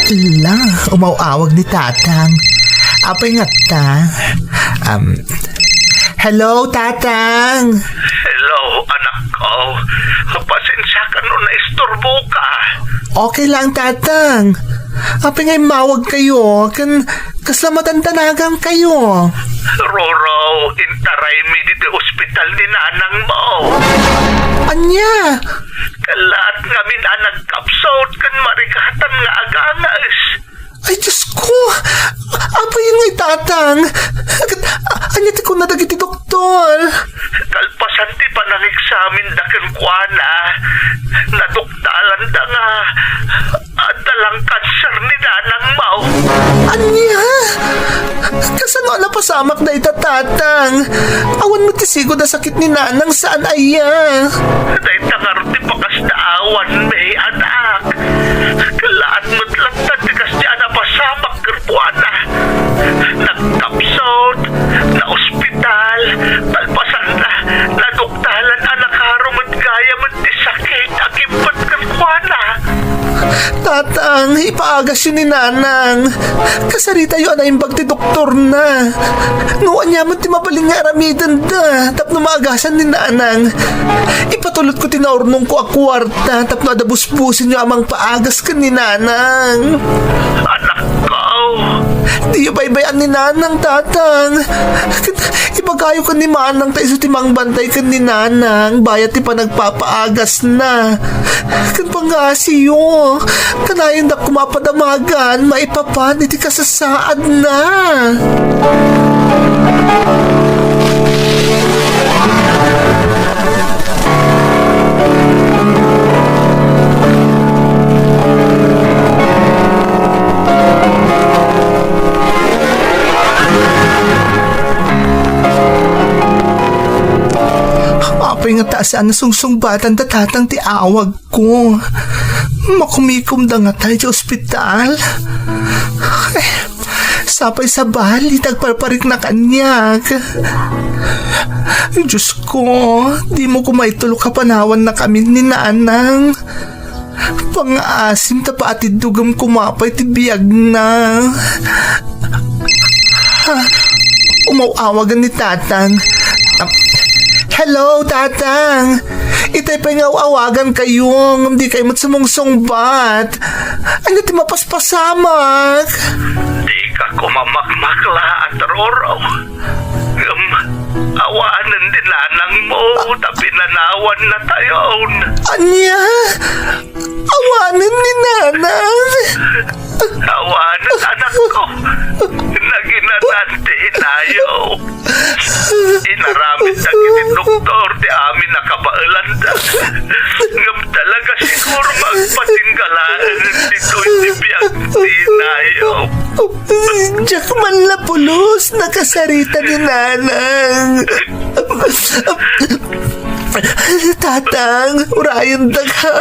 Hala, umaw-awag ni Tatang. Apay ngata? Um, hello, Tatang! Hello, anak ko. Pasensiakan no naisturboka. Okay lang, Tatang. Apay nga immawagkayo? Ken kasla madandanagangkayo? Roro, intaraymi ditoy ospital ni nanangmo. Ania? Kallaat ngamin a nagkapsut ken marigatan nga aganges. Ay, Diyos ko! Apay nga, Tatang? Ket, a-, ania ti kuna dagiti doktor? Kalpasan ti panangeksaminda kenkuana, naduktalanda nga adda lang kanser ni nanangmo. Ania? Kasano a napasamak dayta, Tatang? Awan met ti sigud a sakit ni nanang saan aya? Dayta ngarud ti pakasdaawanmi, anak. Kallaat met latta ti kasdi a napasamak kenkuana. Nagkapsut, naospital, kalpasanna, naduktalan a nakaro met gayam ti sakit a kibbet kenkuana. Tatang, ipaagasyo ni Nanang. Kasaritayo a naimbag ti doktorna. No ania met ti mabalin nga aramidenda tapno maagasan ni Nanang, ipatulotko ti naurnongko a kuarta tapno adda busbusenyo a mangpaagas ken ni Nanang. Anakko! Diyo baybay-an ni Nanang, Tatang. Ket ibagayo ken ni Manang ta isu ti mangbantay ken ni Nanang bayat ti panagpapaagasna. Ken pangngasiyo, kanayon da koma padamagan maipapan iti kasasaadna. Apay ngata a saan a sungsungbatanda, Tatang, ti awagko? Makumikomda ngata idiay ospital? Ay, Sapay sabali ti agparparikna kaniak. Diosko, dimo koma itulok a panawannakami ni Nanang. Pangaasim ta paatiddogem koma pay ti biagna. Ah, umaw-awagan ni Tatang. Ah, hello, Tatang! Itay pay nga aw-awagankayo, ngem dikay met sumungsungbat. Ania ti mapaspasamak? Dika koma makmaklaat, Roro. Ngem, awanen ni nanangmo ta pinanawannatayon. Ania? Awanen ni Nanang? Awanen, anakko. Naginanan ti inayo. Inaramid dagiti doktor ti amin a kabaelanda. Ngem talaga siguro nga agpatingga laeng ditoy ti biag ti inayo. Diak man la pulos nakasarita ni Nanang. Tatang, urayendaka.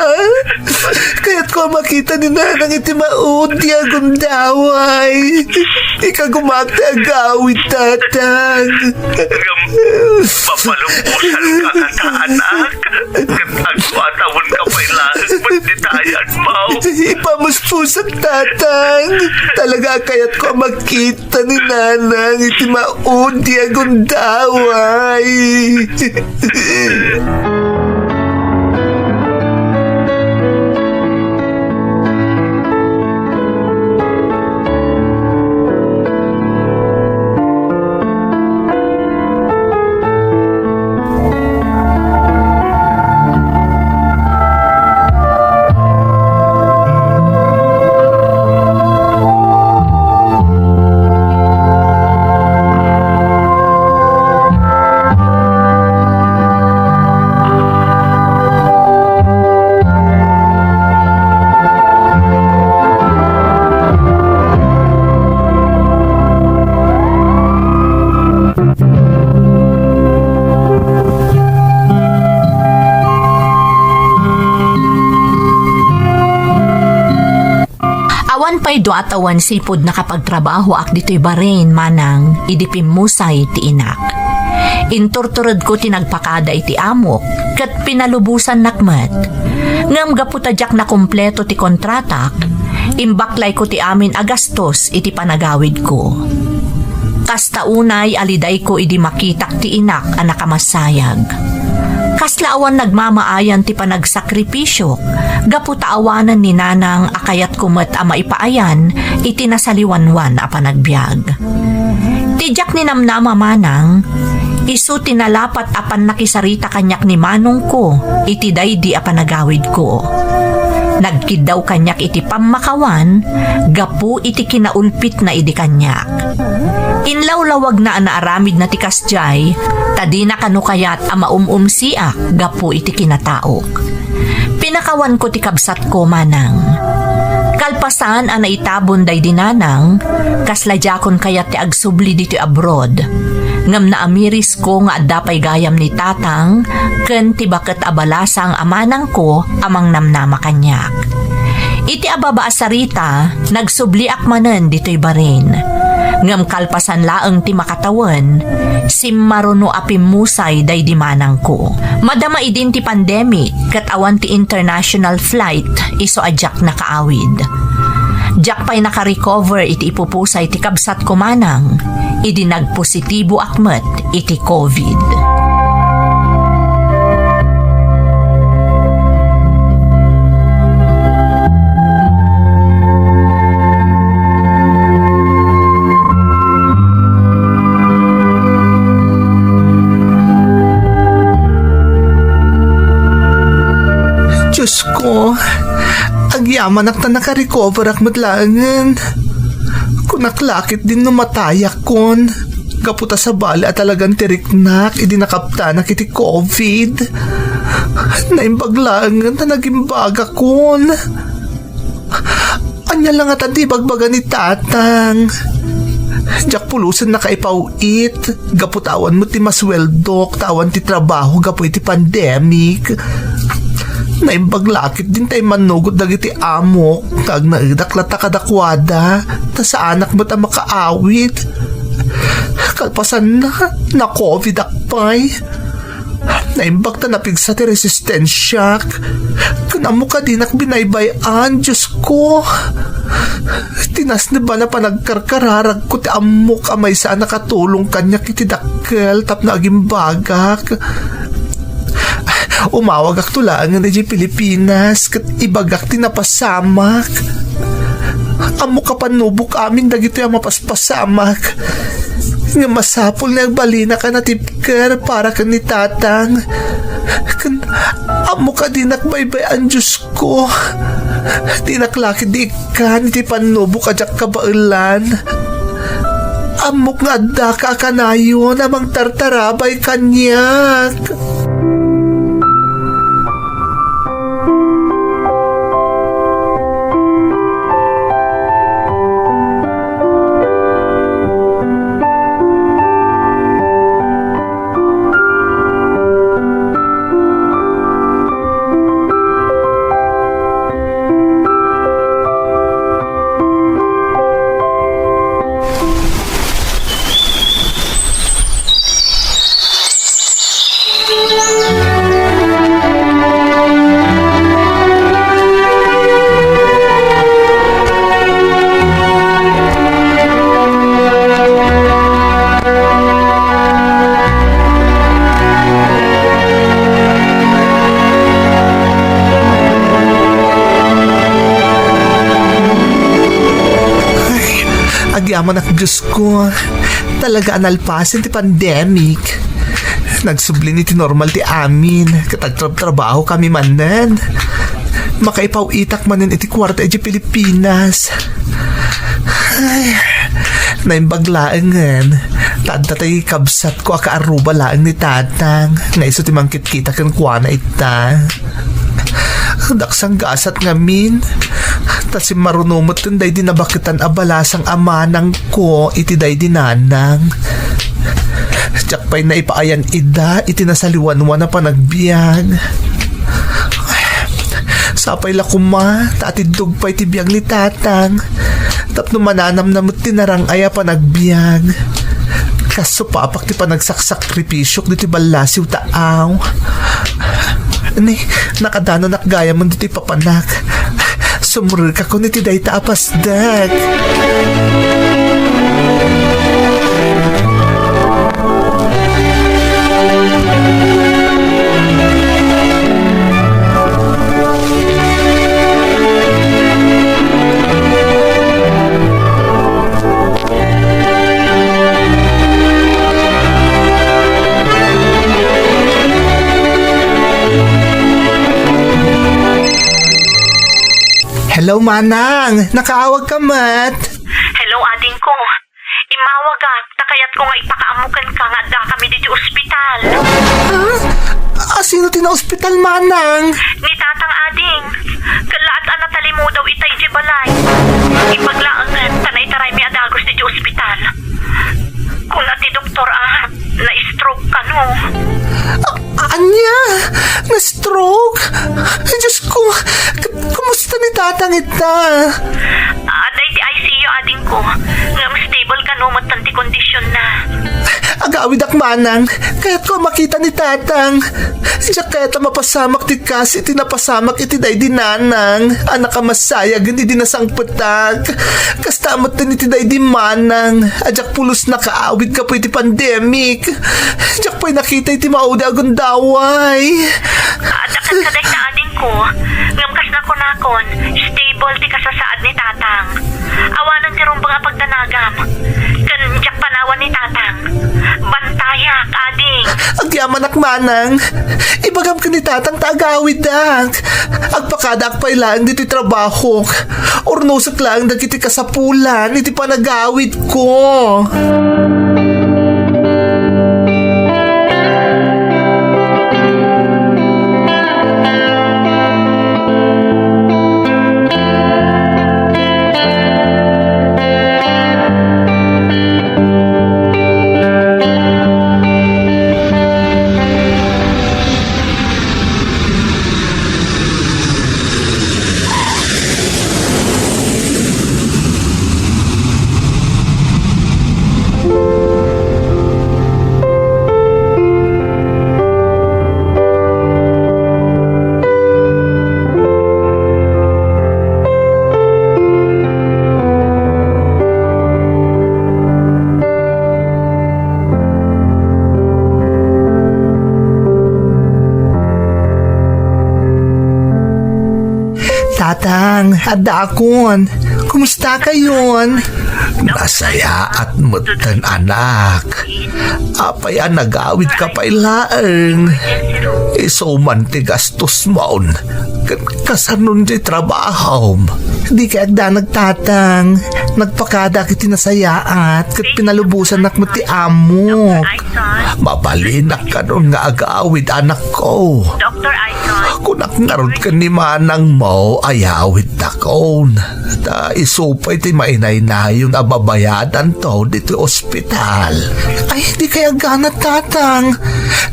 Kayatko a makita ni Nanang iti maudi a gundaway. Ikagumak ti agawid, Tatang. Ngem, mapalubosanka kata, anak. Ket agpatawenka pay laeng met ditayan, Mao. Ipamuspusak, Tatang. Talaga a kayatko a makita ni Nanang iti maudi a gundaway. Awan pay dua a tawen sipud nakapagtrabahoak ditoy Bahrain, Manang, idi pimmusay ti inak. Inturturedko ti nagpakada iti amok, ket pinalubosannak met. Ngem gapu ta diak nakumpleto ti kontratak, imbaklayko ti amin a gastos iti panagawidko. Kasta unay a lidayko idi makitak ti inak a nakamassayag. Kasla awan nagmamaayan ti panagsakripisio gapu ta awanen ni Nanang a kayatko met a maipaayan iti nasaliwanwan a panagbiag. Ti diak ninamnama, Manang, isu ti nalapat a pannakisarita kaniak ni manongko iti daydi a panagawidko. Nagkiddaw kaniak iti pammakawan gapu iti kinaulpitna idi kaniak. Inlawlawagna a naaramidna ti kasdiay, ta dina kano kayat a maum-umsiak gapu iti kinataok. Pinakawanko ti kabsatko, Manang. Kalpasan a naitabon daydi Nanang, kasla diakon kayat ti agsubli ditoy abroad. Ngem naamirisko nga adda pay gayam ni Tatang ken ti baket a balasang a manangko a mangnamnama kaniak. Iti ababa a sarita, nagsubliak manen ditoy Bahrain. Ngem kalpasan laeng ti makatawen, simmaruno a pimmusay daydi manangko. Madama idin ti pandemic ket awan ti international flight isu a diak nakaawid. Diak pay nakarecover iti ipupusay ti kabsatko, Manang, idi nagpositiboak met iti covid. Diosko, agyamanak ta nakarecoverak met laengen. Kunak la ketdin no matayakkon. Gapu ta sabali a talagan ti riknak idi nakaptanak iti covid. Naimbag laengen ta nagimbagakon. Ania la ngata ti ibagbaga ni Tatang? Diak pulosen nakaipaw-it gapu ta awan met ti masueldok ta awan ti trabaho gapu iti pandemic. Naimbag la ketdin ta immannugot dagiti amok nga agnaedak latta kadakuada, ta saanak met a makaawid. Kalpasanna, na-covidak pay. Naimbag ta napigsa ti resistensiak. Ken ammok a dinak binaybay-an, Diosko. Tinasneb a panagkarkararagko ti ammok a maysa a nakatulong kaniak iti dakkel tapno agimbagak. Umawagakto laengen idiay Pilipinas ket ibagak ti napasamak. Ammok a pannubok amin dagitoy a mapaspasamak. Ngem masapul nga agbalinak a natipker para ken ni Tatang. Ken ammok a dinak baybay-an, Diosko. Dinak la ketdi ikkan iti pannubok a diak kabaelan. Ammok nga addaka a kanayon a mangtartarabay kaniak. Ay, agyamanak, Diosko. Talaga a nalpasen ti pandemic. Nagsublin iti normal ti amin, ket agtrabtrabahokami manen. Makaipaw-itak manen iti kuarta idiay Pilipinas. Ay, naimbag laengen, ta adda tay kabsatko a kaarruba laeng ni Tatang, nga isu ti mangkitkita kenkuana ita. Daksang gasat ngamin, ta simmaruno metten daydi nabaketan a balasang a manangko iti daydi nanang. Diak pay naipaayan ida iti nasaliwanwan a panagbiag. Sapay la koma, ta atiddog pay ti biag ni Tatang. Tapno mananamna met ti narang-ay a panagbiag. Kas supapak ti panagsaksakripisyok ditoy ballasiw ta aw. Ni, nakadananak gayamen ditoy papanak. Sumrekakon iti dayta a pasdek. Hello, Manang! Nakaawag ka met? Hello, adingko. Immawagak, ta kayatko nga ipakaammo kenka nga addakami ditoy ospital. Ah? Ah, sino ti naospital, Manang? Ni Tatang, ading. Kellaat a natalimudaw ita idiay balay. Imbag laengen ta naitaraymi a dagus ditoy ospital. Kuna ti doktor a na-stroke kano. A-, ania? Na-stroke? Ay, Diosko, k-, kumusta ni Tatang ita? Adda iti I C U, adingko. Ngem stable kano metten ti kondisionna. Agawidak, Manang. Kayatko a makita ni Tatang. Diak kayat a mapasamak ti kas iti napasamak iti daydi nanang a nakamassayagen idi nasangpetak. Kasta metten iti daydi manang a diak pulos nakaawid gapu iti pandemic. Diak pay nakita iti maudi a gundaway. Adda kadayta, adingko. Ngem kas nakunakon, stable ti kasasaad ni Tatang. Awanen ti rumbeng a pagdanagam. Ken diak panawan ni Tatang. Bantayak, ading. Agyamanak, Manang. Ibagam ken ni Tatang ta agawidak. Agpakadaak pay laeng ditoy trabahok. Urnosek laeng dagiti kasapulan iti panagawidko. Addaakon. Kumusta kayon? Nasayaat metten, anak. Apay a nagawidka pay laeng? Isu man ti gastos mon. Ket kasanon ti trabahom? Di kay agdanag, tatang. Nagpakadak iti nasayaat ket pinalubosannak met ti amok. Mabalinak kanon nga agawid, anakko. Kunak ngarud ken ni manangmo a yawidtakon. Ta isu pay ti mainaynayon a babayadanto ditoy ospital. Ay, di kay agganat, tatang.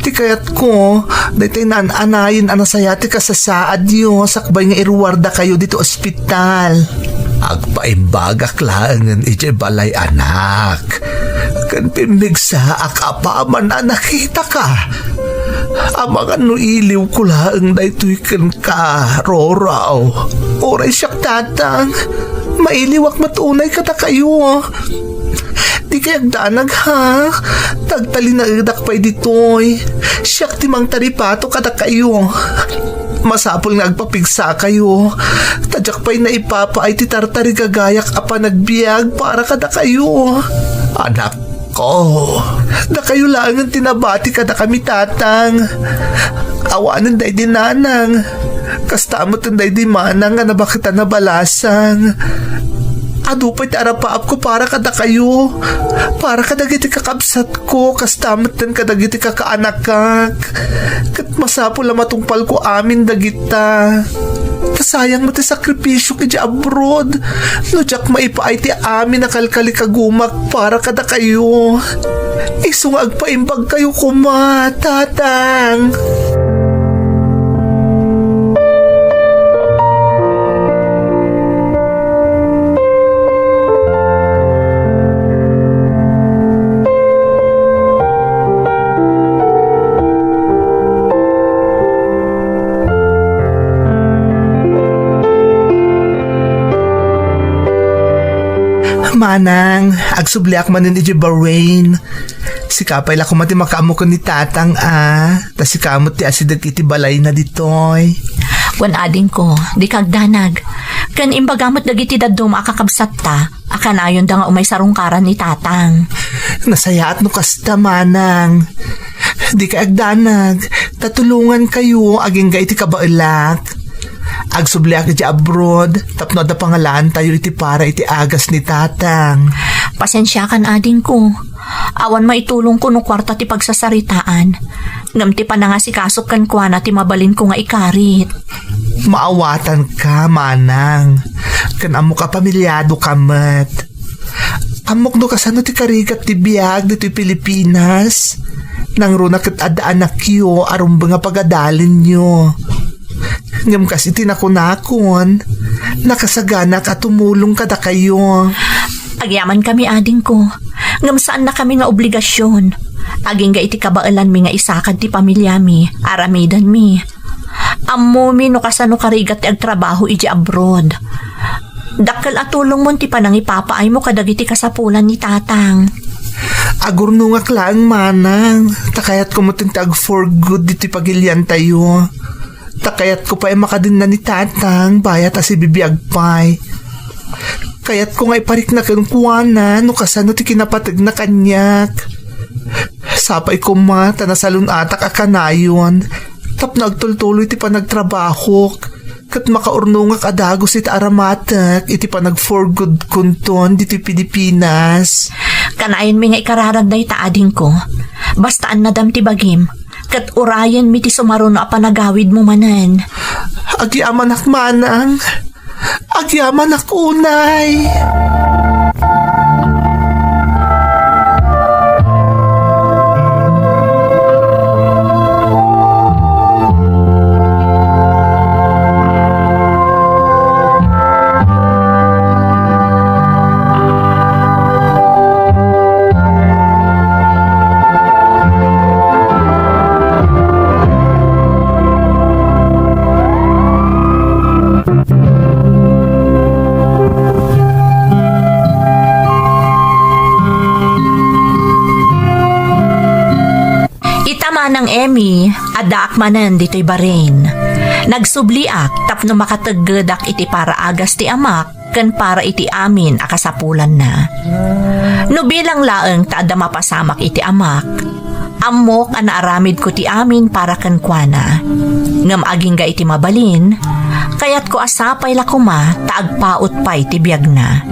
Ti kayatko, daytoy naan-anayen a nasayaat ti kasasaadyo sakbay nga iruardakayo ditoy ospital. Agpaimbagak laengen idiay balay, anak. Ken pimmigsaak apaman a nakitaka. Amangan no iliwko laeng daytoy kenka, Roro. Uray siak, tatang, mailiwak met unay kadakayo. Di kay agdanag, ha? Tagtalinaedak pay ditoy. Siak ti mangtaripato kadakayo. Masapul nga agpapigsakayo, ta diak pay naipapaay ti tartarigagayak a panagbiag para kadakayo. Anakko, dakayo laengen ti nabati kadakami, tatang. Awanen daydi nanang. Kasta met daydi manang nga nabaket a nabalasang. Adu pay ti arapaapko para kadakayo, para kadagiti kakabsatko, kasta metten kadagiti kakaanakak. Ket masapul a matungpalko amin dagita. Ta sayang met ti sakripisiok idiay abroad no diak maipaay ti amin a kalkalikagumak para kadakayo. Isu nga agpaimbagkayo koma, tatang. Manang, agsubliak manen idiay Bahrain. Sika pay la koma ti makaammok ken ni tatang a, ta sika met ti asideg iti balayna ditoy. Wen, adingko, dika agdanag. Ken imbaga met dagiti dadduma a kakabsatta a kanayonda nga umay sarungkaran ni tatang. Nasayaat no kasta, manang. Dika agdanag, ta tulongankayo agingga iti kabaelak. Agsubliak iti abroad tapno adda pangalaantayo iti para iti agas ni tatang. Pasensiakan, adingko. Awan maitulongko no kuarta ti pagsasaritaan, ngem ti panangasikasok kenkuana ti mabalinko nga ikarit. Maawatanka, manang, ken ammok a pamiliadoka met. Ammok no kasano ti karigat ti biag ditoy Pilipinas. Nangruna ket adda anakyo a rumbeng a pagadalenyo. Ngem kas iti nakunakon, nakasaganak a tumulong kadakayo. Agyamankami, adingko, ngem saannakami nga obligasion. Agingga iti kabaelanmi nga isakad ti pamiliami, aramidenmi. Ammomi no kasano karigat ti agtrabaho idiay abroad. Dakkel a tulongmon ti panangipapaaymo kadagiti kasapulan ni tatang. Agurnongak laeng, manang, ta kayatko metten ti ag-for good ditoy pagiliantayo. Ta kayatko pay a makadenna ni tatang bayat a sibibiag pay. Kayatko nga iparikna kenkuana no kasano ti kinapategna kaniak. Sapay koma ta nasalun-atak a kanayon tapno agtultuloy ti panagtrabahok ket makaurnongak a dagus iti aramatek iti panag-for good-konton ditoy Pilipinas. Kanayonmi nga ikararag dayta, adingko. Basta annadam ti bagim, ket urayenmi ti sumaruno a panagawidmo manen. Agyamanak, manang. Agyamanak unay. Ita, Manang Emmy, addaak manen ditoy Bahrain. Nagsubliak tapno makateggedak iti paraagas ti amak ken para iti amin a kasapulanna. No bilang laeng ta adda mapasamak iti amak, ammok a naaramidko ti amin para kenkuana. Ngem agingga iti mabalin, kayatko a sapay la koma ta agpaut pay ti biagna.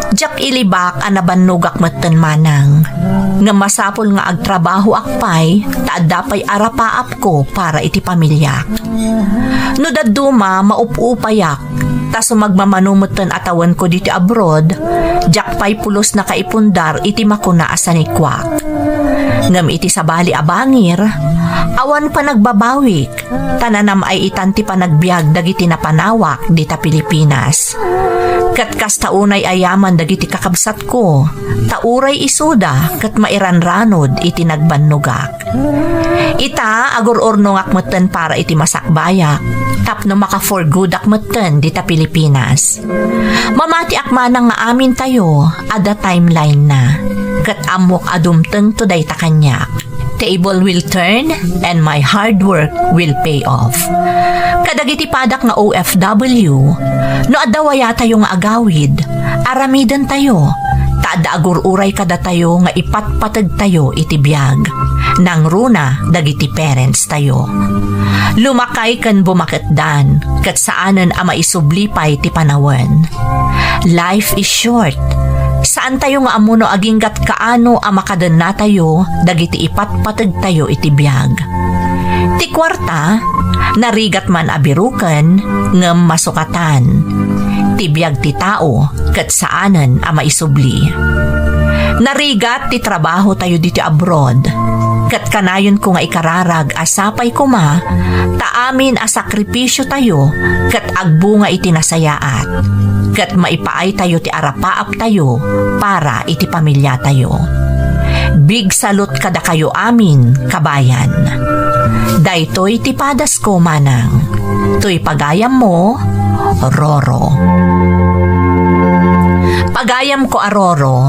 Diak ilibak a nabannogak metten manang, ngem masapul nga agtrabahoak pay ta adda pay arapaapko para iti pamiliak. No dadduma, maup-upayak, ta sumagmamano metten a tawenko ditoy abroad, diak pay pulos nakaipundar iti makuna a sanikuak. Ngem iti sabali a bangir, awan panagbabawik, ta nanam-ay-itan ti panagbiag dagiti napanawak dita Pilipinas. Ket kasta unay a yaman dagiti kakabsatko, ta uray isuda ket mairanranod iti nagbannogak. Ita, agur-urnongak metten para iti masakbayak, tapno maka-for good-ak metten dita Pilipinas. Mamatiak manang nga amintayo adda timeline-na, ket ammok a dumtengto dayta kaniak. Table will turn and my hard work will pay off. Kadagiti padak nga O F W, no adda wayatayo nga agawid, aramidentayo, ta adda agur-uray kadatayo nga ipatpategtayo iti biag. Nangruna dagiti parents tayo. Lumakay ken bumaketdan, ket saanen a maisubli pay ti panawen. Life is short. Saantayo nga ammo no aginggat kaano a makadennatayo dagiti ipatpategtayo iti biag. Ti kuarta, narigat man a biruken, ngem masukatan. Ti biag ti tao, ket saanen a maisubli. Narigat ti trabaho tayo ditoy abroad, ket kanayonko nga ikararag a sapay koma ta amin a sakripisio tayo ket agbunga iti nasayaat, ket maipaay tayo ti arapaap tayo para iti pamilya tayo. Big salute kadakayo amin, kabayan. Daytoy ti padasko manang. Toy pagayammo, Roro. Pagayamko a Roro,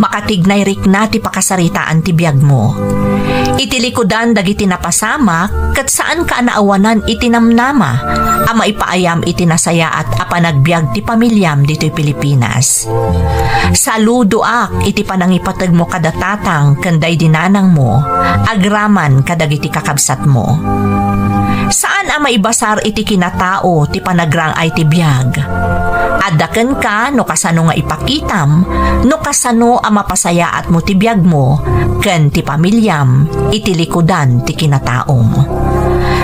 makatignay rikna ti pakasaritaan ti biagmo. Iti likudan dagiti napasamak, ket saanka a naawanan iti namnama a maipaayam iti nasayaat a panagbiag ti pamiliam ditoy Pilipinas. Saludoak iti panangipategmo kada tatang ken daydi nanangmo, agraman kadagiti kakabsatmo. Saan a maibasar iti kinatao ti panagrang-ay ti biag. Adda kenka no kasano nga ipakitam, no kasano a mapasayaatmo ti biagmo ken ti pamiliam iti likudan ti kinataom.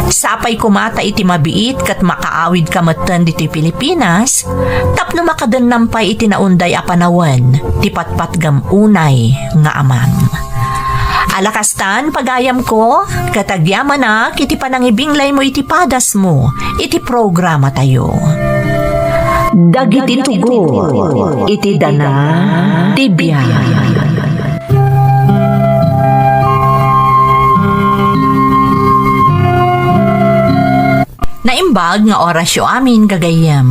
Sapay koma ta iti mabiit ket makaawidka metten ditoy Pilipinas, tapno makadennam pay iti naunday a panawen ti patpatgem unay nga amam. Ala kastan, pagayamko, ket agyamanak iti panangibinglaymo iti padasmo iti programatayo. Dagiti tugot iti dana ti biag. Naimbag nga orasyo amin, gagayyem.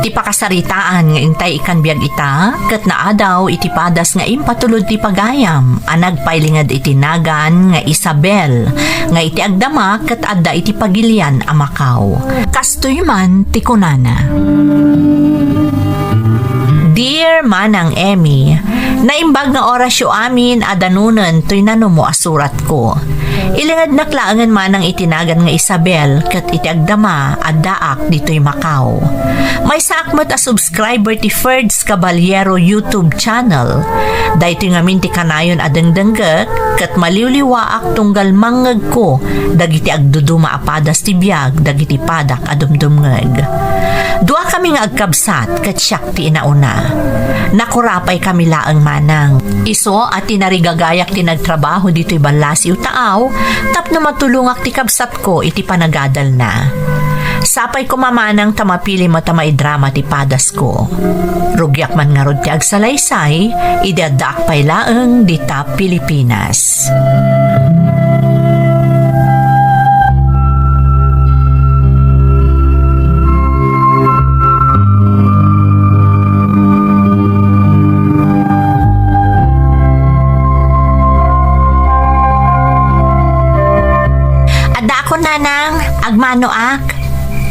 Ti pakasaritaan nga intay ikan biag ita, ket naadaw iti padas nga impatulod ti pagayam a nagpailinged iti nagan nga Isabel, nga iti agdama ket adda iti pagilian a Macau. Kastoy man ti kunana. Dear Manang Emmy, naimbag nga orasyo amin a danunen toy nanumo a suratko. Ilingednak laengen manang iti nagan nga Isabel ket iti agdama, addaak ditoy Macau. Maysaak met a subscriber ti Ferds Caballero YouTube channel. Daytoy ngamin ti kanayon a dengdenggek ket maliwliwaak tunggal mangngegko dagiti agduduma a padas ti biag dagiti padak a dumdumngeg. Duakami nga agkabsat ket siak ti inauna. Nakurapaykami laeng manang. Isu a tinarigagayak ti nagtrabaho ditoy ballasiw taaw tapno matulongak ti kabsatko iti panagadalna. Sapay koma manang ta mapili met a maidrama ti padasko. Rugiak man ngarud ti agsalaysay idi addaak pay laeng dita Pilipinas. Addaakon, nanang, agmanoak.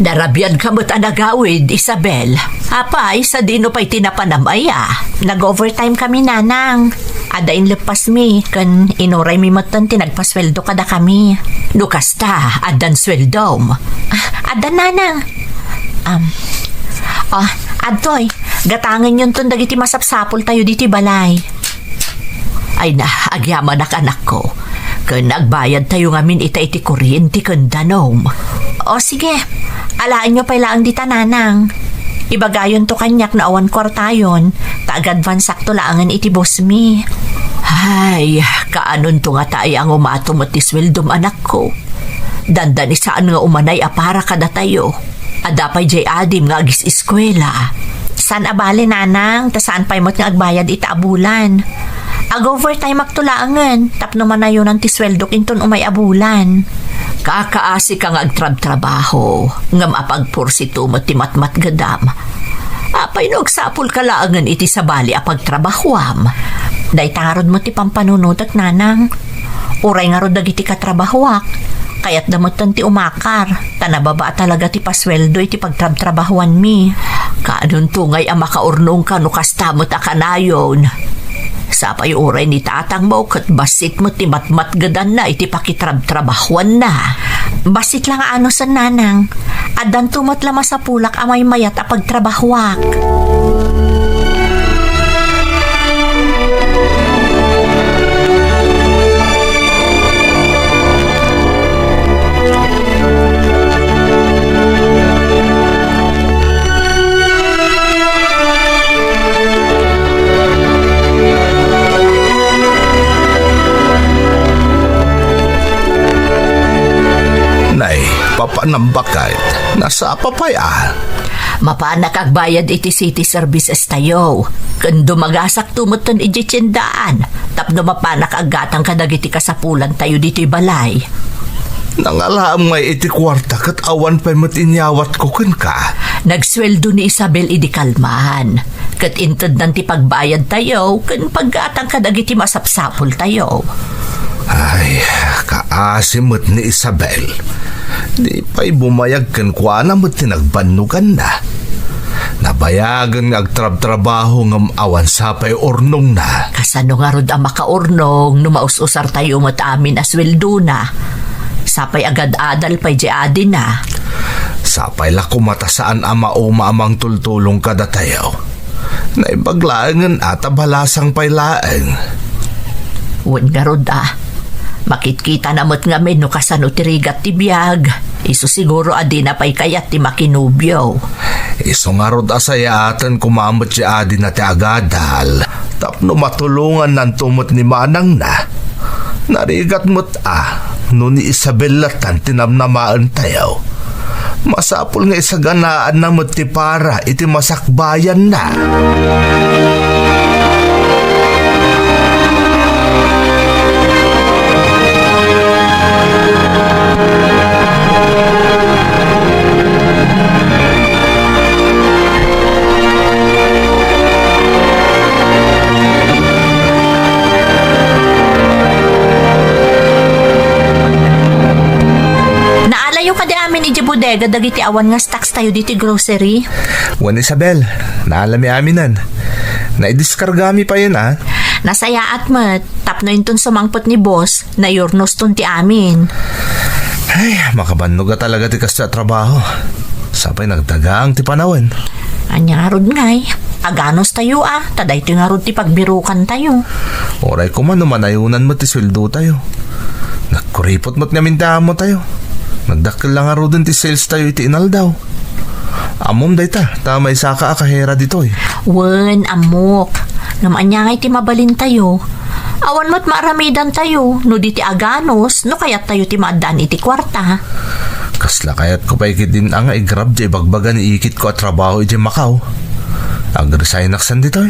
Narabian ka met a nagawid, Isabel. Apay, sadino pay ti napanam aya? Nag-overtime kami, Nanang. Adda inleppasmi, ken inuraymi metten ti nagpasueldo kadakami. No kasta, addan sueldom? Ah, addan, Nanang. Um, oh, adtoy, gatangenyonton dagiti masapsapultayo ditoy balay. Ay na, agyamanak, anakko. Ken agbayadtayo ngamin ita iti kuryente ken danom. O sige, alaenyo pay laeng dita, Nanang. Ibagayonto kaniak no awan kuartayon, ta agadvansakto laengen iti bossmi. Ay, kaanonto ngata a ngumato met ti sueldom, anakko? Dandani saan nga umanay a para kadatayo. Adda pay diay adim nga agis-eskuela. Saan a bale, Nanang, ta saan pay met nga agbayad ita a bulan. Ag-overtimeakto laengen tapno manayonan ti sueldok inton umay a bulan. Kakaasika nga agtrabtrabaho, ngem apagpursito met ti matmatgedam. Apay no agsapulka laengen iti sabali a pagtrabahoam? Dayta ngarud met ti pampanunotek, Nanang. Uray ngarud dagiti katrabahoak, kayatda metten ti umakar, ta nababa talaga ti pasueldo iti pagtrabtrabahoanmi. Kaanonto ngay a makaurnongka no kasta met a kanayon? Sapay uray ni tatangmo ket bassit met ti matmatgedanna iti pakitrabtrabahoanna. Bassit la nga anusen, Nanang. Addanto met la masapulak a maymayat a pagtrabahoak. Nay, papanam baket, nasapa pay a. Mapanak agbayad iti city services tayo. Ken dumagasakto metten iti tiendaan tapno mapanak aggatang kadagiti kasapulan tayo ditoy balay. Nangalaem ngay iti kuarta ket awan pay met inyawatko kenka. Nagsueldo ni Isabel idi kalman, ket intednan ti pagbayad tayo ken paggatang kadagiti masapsapul tayo. Ay, kaasi met ni Isabel. Di pay bumayag kenkuana met ti nagbannoganna. Nabayagen nga agtrabtrabaho ngem awan sapay urnongna. Kasano ngarud a makaurnong no maus-usar tayo met amin a sueldona? Sapay agad-adal pay di adina. Sapay la koma ta saan a mauma a mangtultulong kadatayo. Naimbag laengen a ta balasang pay laeng. Wen ngarud a, makitkitana met ngamin no kasano ti rigat ti biag. Isu siguro a dina pay kayat ti makinobio. Isu ngarud a sayaaten koma met ti adina ti agadal tapno matulongannanto met ni manangna. Narigat met a no ni Isabel latan ti namnamaentayo. Masapul nga isaganaanna met ti para iti masakbayanna. Naalayo kadi amin idiay bodega dagiti awan nga stocks tayo ditoy grocery? Wen, Isabel, naalami aminen. Naidiskargami payen a. Nasayaat met, tapno inton sumangpet ni boss, nayurnoston ti amin. Ay, makabannog a talaga ti kasta a trabaho. Sapay nagdagang ti panawen. Ania ngarud ngay, aganos tayo a, ta daytoy ngarud ti pagbirukan tayo. Uray koma no manayonan met ti sueldo tayo. Nagkuripot met ngamin ti amo tayo. Nagdakkel la ngaruden ti sales tayo iti inaldaw. Ammom dayta, ta maysaka a kahera ditoy. Wen, ammok. Ngem ania ngay ti mabalin tayo? Awan met maaramidan tayo, no di ti aganos, no kayat tayo ti maaddaan iti kuarta. Kasla kayatko pay ketdin a nga igrab ti ibagbaga ni ikitko a trabaho idiay Macau. Agresignak san ditoy.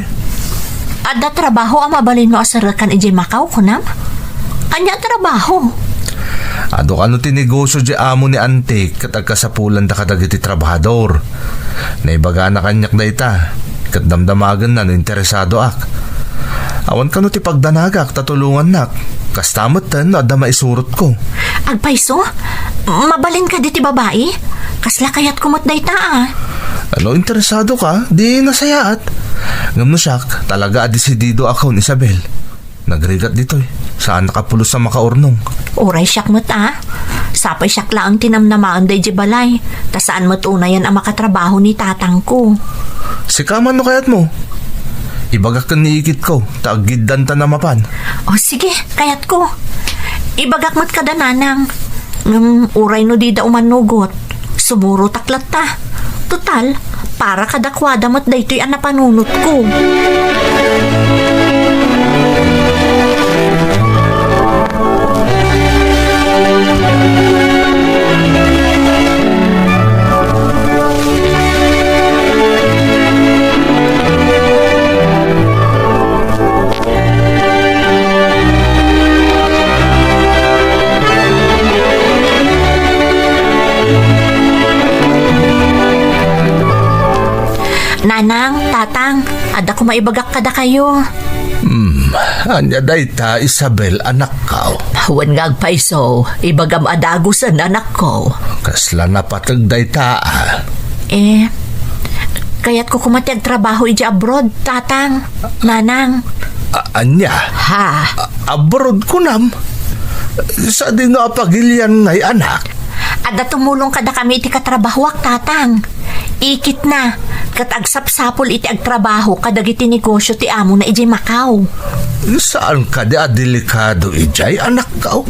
Adda trabaho a mabalinmo a serrekan idiay Macau, kunam? Ania a trabaho? Adu kano ti negosio diay amo ni Antik ket agkasapulanda kadagiti trabahador. Naibagana kaniak dayta, ket damdamagenna no interesadoak. Awan kano ti pagdanagak ta tulongannak. Kasta metten no adda maisurotko. Agpayso? Mabalin kadi ti babai? Kasla kayatko met dayta, a. No interesado ka, di nasayaat. Ngem no siak, talaga a desidido akon, Isabel. Nagrigat ditoy. Saan nakapulos a makaurnong. Uray siak met, a. Sapay siak laeng ti namnamaen daydi balay, ta saan met unayan a makatrabaho ni tatangko. Sika man no kayatmo. Ibagak ken ni ikitko, ta aggiddanta a mapan. O, sige, kayatko. Ibagak met kada nanang. Ngem uray no dida umanugot, sumurotak latta. Total, para kadakuada met daytoy a napanunotko. Nanang, tatang, adda koma ibagak kadakayo. Hmm, ania dayta, Isabel, anakko? Wen nga agpayso, ibagam a dagusen, anakko. Kasla napateg dayta, a. Eh, kayatko koma ti agtrabaho idiay abroad, tatang, nanang. A-, ania? Ha? A-, abroad kunam? Sadino a pagilian ngay, anak? Adda tumulong kadakami iti katrabahoak, tatang. Ikitna, ket agsapsapul iti agtrabaho kadagiti negosio ti amona idiay Macau. Saan kadi a delikado idiay, anakko?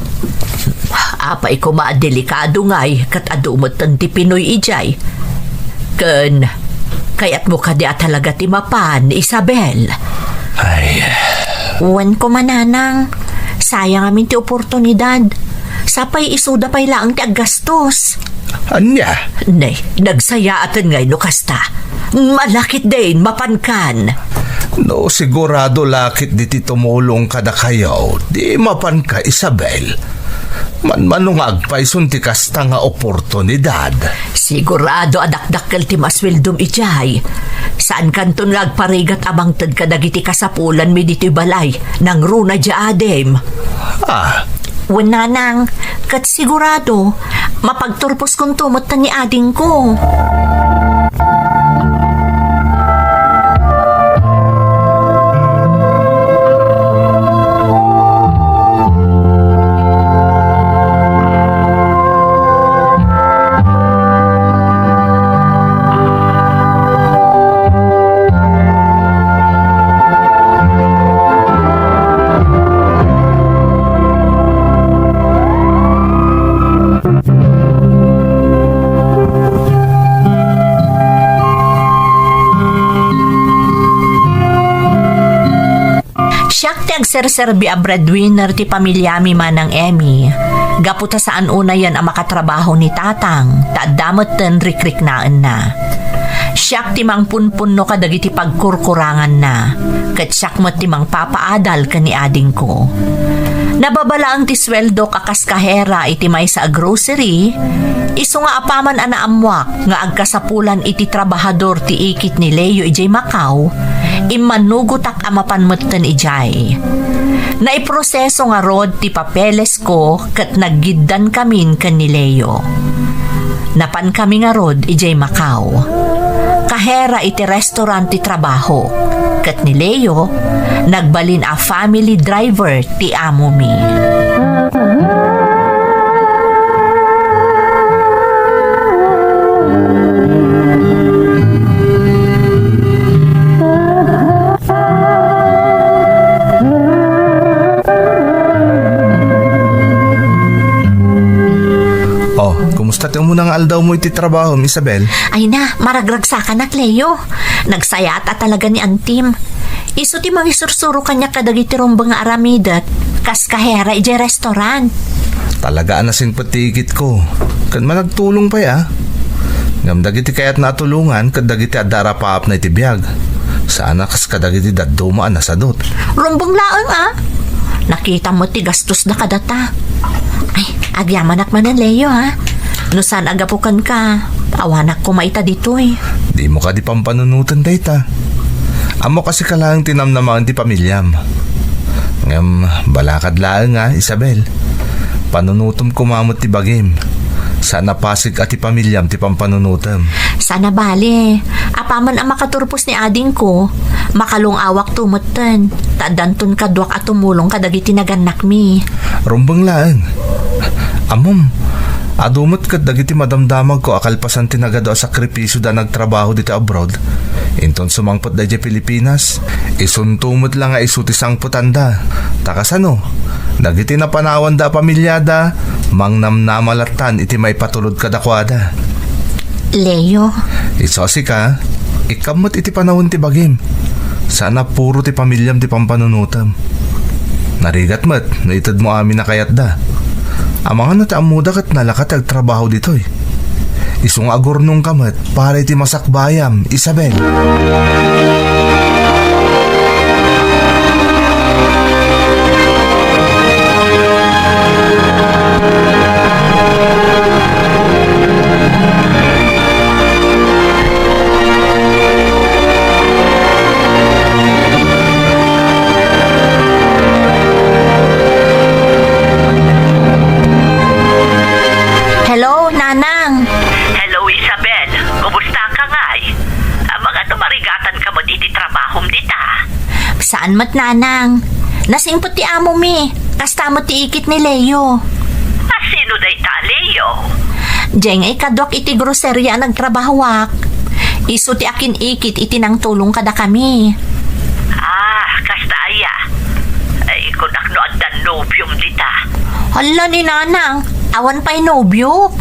Apay koma a delikado ngay, ket adu metten ti Pinoy idiay. Ken, kayatmo kadi a talaga ti mapan, Isabel? Ay. Wen koma, nanang, sayang amin ti oportunidad. Sapay isuda pay laeng ti aggastos. Ania? Nay, nagsayaaten ngay no kasta. Malakit din, mapankan. No, sigurado lakit diti tumulong kadakayo, di mapanka, Isabel. Manmano nga agpayson ti kasta nga oportunidad. Sigurado a dakdakkel ti masueldom idiay. Saankanton nga agparigat a mangted kadagiti kasapulanmi ditoy balay, nangruna idiay adim. Ah. Wen, nanang, ket sigurado, mapagturposkonto met ni adingko. Siak ti agserserbi a breadwinner ti pamiliami, Manang Emmy, gapu ta saan unayen a makatrabaho ni tatang, ta adda metten rikriknaenna. Siak ti mangpunpunno kadagiti pagkurkuranganna, ket siak met ti mangpapaadal ken ni adingko. Nababa laeng ti sueldok a kas kahera iti maysa a grocery, isu nga apaman a naammoak nga agkasapulan iti trabahador ti ikit ni Leo idiay Macau, immanugotak a mapan metten idiay. Naiproseso ngarud ti papelesko ket naggiddankamin ken ni Leo. Napankami ngarud idiay Macau. Kahera iti restaurant ti trabahok, ket ni Leo, nagbalin a family driver ti amomi. Oh, kumusta ti umuna nga aldawmo iti trabahom, Isabel? Ay na, maragragsakanak, Leo. Nagsayaat a talaga ni Antim. Isu ti mangisursuro kaniak kadagiti rumbeng nga aramidek, kas kahera idiay restaurant. Talaga a nasingpet ti ikitko. Ket managtulong pay, a. Ngem dagiti kayatna a tulongan ket dagiti adda arapaapna iti biag. Saan a kas kadagiti dadduma a nasadut. Rumbeng laeng, a. Nakitam met ti gastosda kadata. Ay, agyamanak manen, Leo, a. No saan a gapu kenka, awanak koma ita ditoy. Dimo kadi pampanunoten dayta. Ammok a sika laeng ti namnamaen ti pamiliam. Em, balakad laeng nga, Isabel. Panunutem koma met ti bagim. Saan a pasig a ti pamiliam ti pampanunutem. Saan a bale, apaman a makaturpos ni adingko, makalung-awakto metten, ta addanton kaduak a tumulong kadagiti nagannakmi. Rumbeng laeng. Ammom, adu met ket dagiti madamdamagko a kalpasan ti nagadu a sakripisio da nagtrabaho dita abroad. Inton sumangpet da idiay Pilipinas, isunto met la nga isu ti sangpetanda. Ta kasano? Dagiti napanawanda a pamiliada, mangnamnama lattan iti maipatulod kadakuada. Leo. Isu a sika, ikkam met iti panawen ti bagim. Saan a puro ti pamiliam ti pampanunutem. Narigat met no itedmo amin a kayatda. Amangan no ti ammoda ket nalaka ti agtrabaho ditoy. Isu nga agurnongka met para iti masakbayam, Isabel. Hello, Nanang. Hello, Isabel. Kumusta ka ngay? Amangan no marigatan ka met iti trabahom dita. Saan met, Nanang. Nasingpet ti amomi. Kasta met ti ikit ni Leo. A sino dayta a Leo? Diay nga ikaduak iti groceria a nagtrabahoak. Isu ti akin-ikit iti nangtulong kadakami. Ah, kasta aya. Ay, kunak no addan nobiom dita. Hala ni Nanang, awan pay nobiok.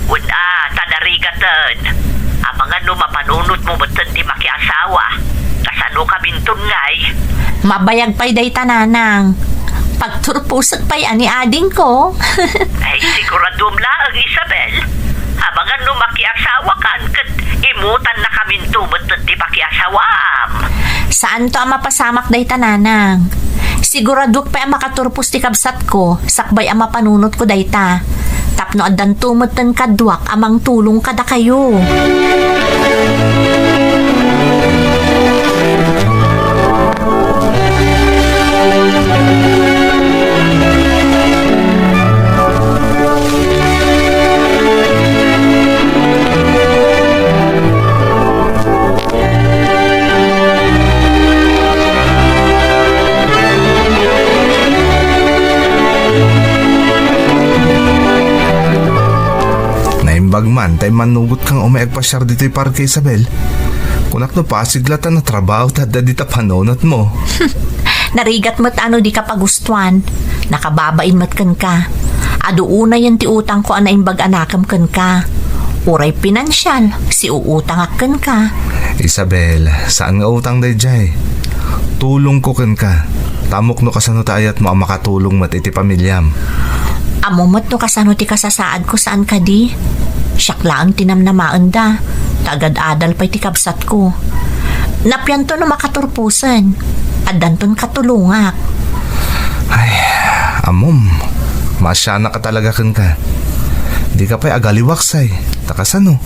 Wen a, ta narigaten. Amangan no mapanunotmo metten ti makiasawa. Kasano kaminton ngay? Mabayag pay dayta, Nanang. Pagturposek pay a ni adingko. Ay, siguraduem laeng, Isabel. Amangan no makiasawakan ket imutannakaminto metten ti pakiasawaam. Saanto a mapasamak dayta, Nanang. Siguraduek pay a makaturpos ti kabsatko sakbay a mapanunotko dayta. Tapno addanto metten kaduak a mangtulong kadakayo. Naimbag man ta immannugotka nga umay agpasiar ditoy parke, Isabel. Kunak no pasig latta no trabaho ta adda dita panunotmo. Narigat met a no dika pagustuan. Nakababain met kenka. Adu unayen ti utangko a naimbag a nakem kenka. Uray pinansial, siuutangak kenka. Isabel, saan nga utang daydiay. Tulongko kenka. Ta ammok no kasano ti ayatmo a makatulong met iti pamiliam. Ammo met no kasano ti kasasaadko saan kadi. Siak laeng ti namnamaenda. Ta agad-adal pay ti kabsatko. Napianto no makaturposen. Addanton katulongak. Ay, ammom. Maasianak a talaga kenka. Dika pay agaliwaksay. Ta kasano?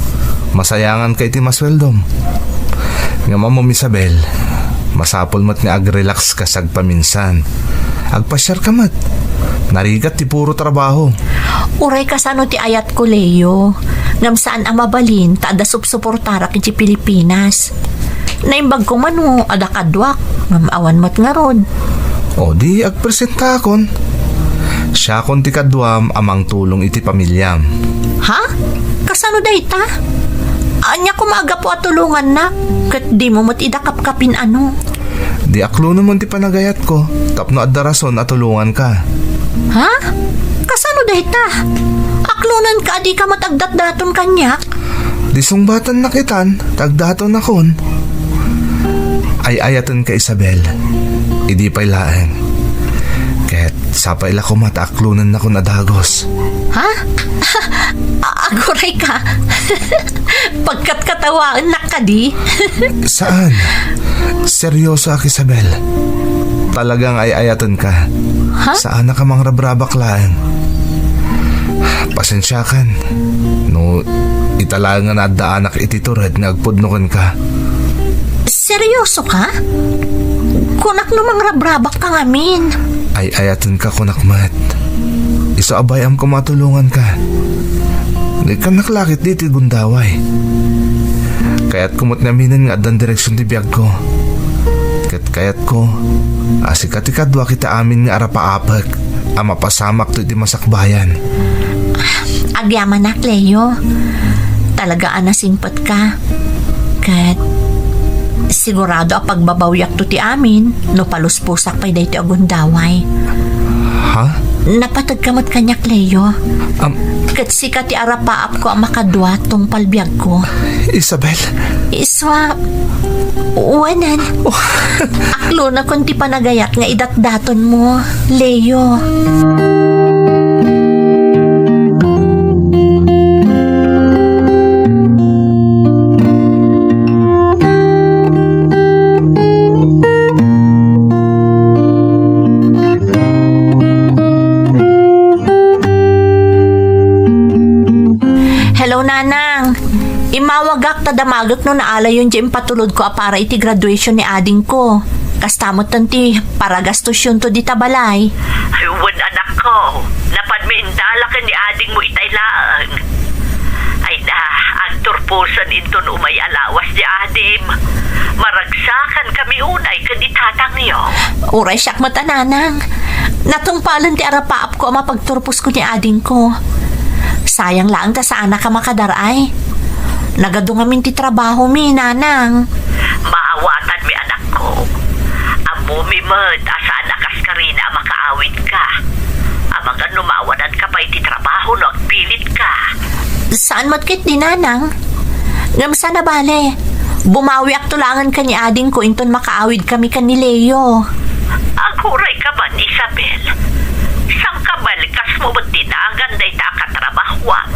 Masayanganka iti masueldom. Ngem ammom, Isabel, masapul met nga agrelax kas agpaminsan. Agpasiarka met. Narigat ti puro trabaho. Uray kasano ti ayatko, Leo. Ngem saan a mabalin ta adda supsuportarak iti Pilipinas. Naimbag koma no adda kaduak, ngem awan met ngarud. O di agpresentakon. Siakon ti kaduam a mangtulong iti pamiliam. Ha? Kasano dayta? Ania koma a gapu a tulongannak ket dimo met ida kapkapin-ano? Di aklonemon ti panagayatko tapno adda rason a tulonganka. Ha? Kasano dayta? Aklonenka a dika met agdatdaton kaniak? Di sungbatannak itan, ta agdatonakon. Ay-ayatenka, Isabel. Idi pay laeng. Ket sapay la koma ta aklonennakon a dagus. Ha? A-, agurayka? Pagkatkatawaennak kadi? Saan. Seryosoak, Isabel. Talagang ay-ayatenka. Ha? Saanak a mangrabrabak laeng. Pasensiakan. No, ita laeng nga naaddaanak iti tured nga agpudno kenka. Seryosoka? Kunak no mangrabrabak ka ngamin. Ay-ayatenka, kunak met. Isu a bay-amko matulonganka. Naikannak la ket ditoy gundaway. Kayatko met nga aminen nga addan direksion ti biagko. Ket kayatko a sika ti kaduak iti amin nga arapaapek a mapasamakto iti masakbayan. Agyamanak, Leo. Talaga a nasingpetka. Ket sigurado a pagbabawiakto ti amin no palusposak pay daytoy a gundaway. Ha? Napategka met kaniak, Leo. Am- Ket sika ti arapaapko a makadua tungpal biagko. Isabel? Isua, wanen. Oh. Aklonakon ti panagayat nga idatdatonmo, Leo. Hello, Nanang. Imawagak ta damagek no naalayon ti impatulodko a para iti graduation ni adingko. Kasta metten ti paragastusyonto dita balay. Ay, wen, anakko. Napanmi indala ken ni adingmo itay laeng. Ay na, agturposen inton umay a lawas ni adim. Maragsakan kami unay ken ni tatangyo. Uray siak met a, Nanang. Natungpalen ti arapaapko a mapagturposko ni adingko. Sayang laeng ta saanak a makadar-ay. Nagadu ngamin ti trabahomi, Nanang. Maawatanmi, anakko. Ammomi met a saan a kaskarina a makaawidka. Amangan no maawananka pay ti trabaho no agpilitka. Saan met ketdi, Nanang. Ngem saan a bale, bumawiakto laengen ken ni adingko inton makaawidkami ken ni Leo. Agurayka man, Isabel. Sangkabalkasmo met ti nagan dayta a katrabahoam.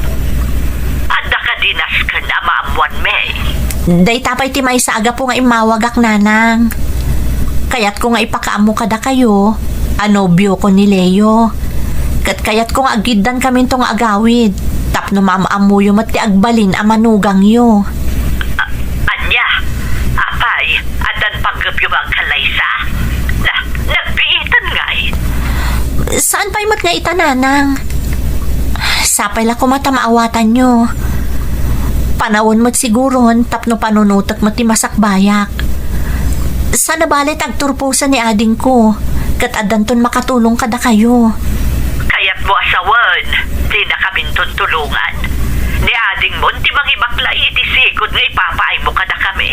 Adda kadi nasken a maammoanmi? Dayta pay ti maysa a gapu nga immawagak, Nanang. Kayatko nga ipakaammo kadakayo a nobioko ni Leo. Ket kayatko nga aggiddankaminto nga agawid tapno maam-ammoyo met ti agbalin a manugangyo. A-, ania? Apay, addan panggepyo nga agkallaysa? Na, nagbiiten ngay? Saan pay met nga ita, Nanang? Sapay la koma ta maawatanyo. Panawen met siguron tapno panunotek met ti masakbayak. Saan a bale ti agturposen ni adingko, ket addanton makatulong kadakayo. Kayatmo a sawen, dinakaminton tulongan? Ni adingmon ti mangibaklay iti sigud nga ipapaaymo kadakami.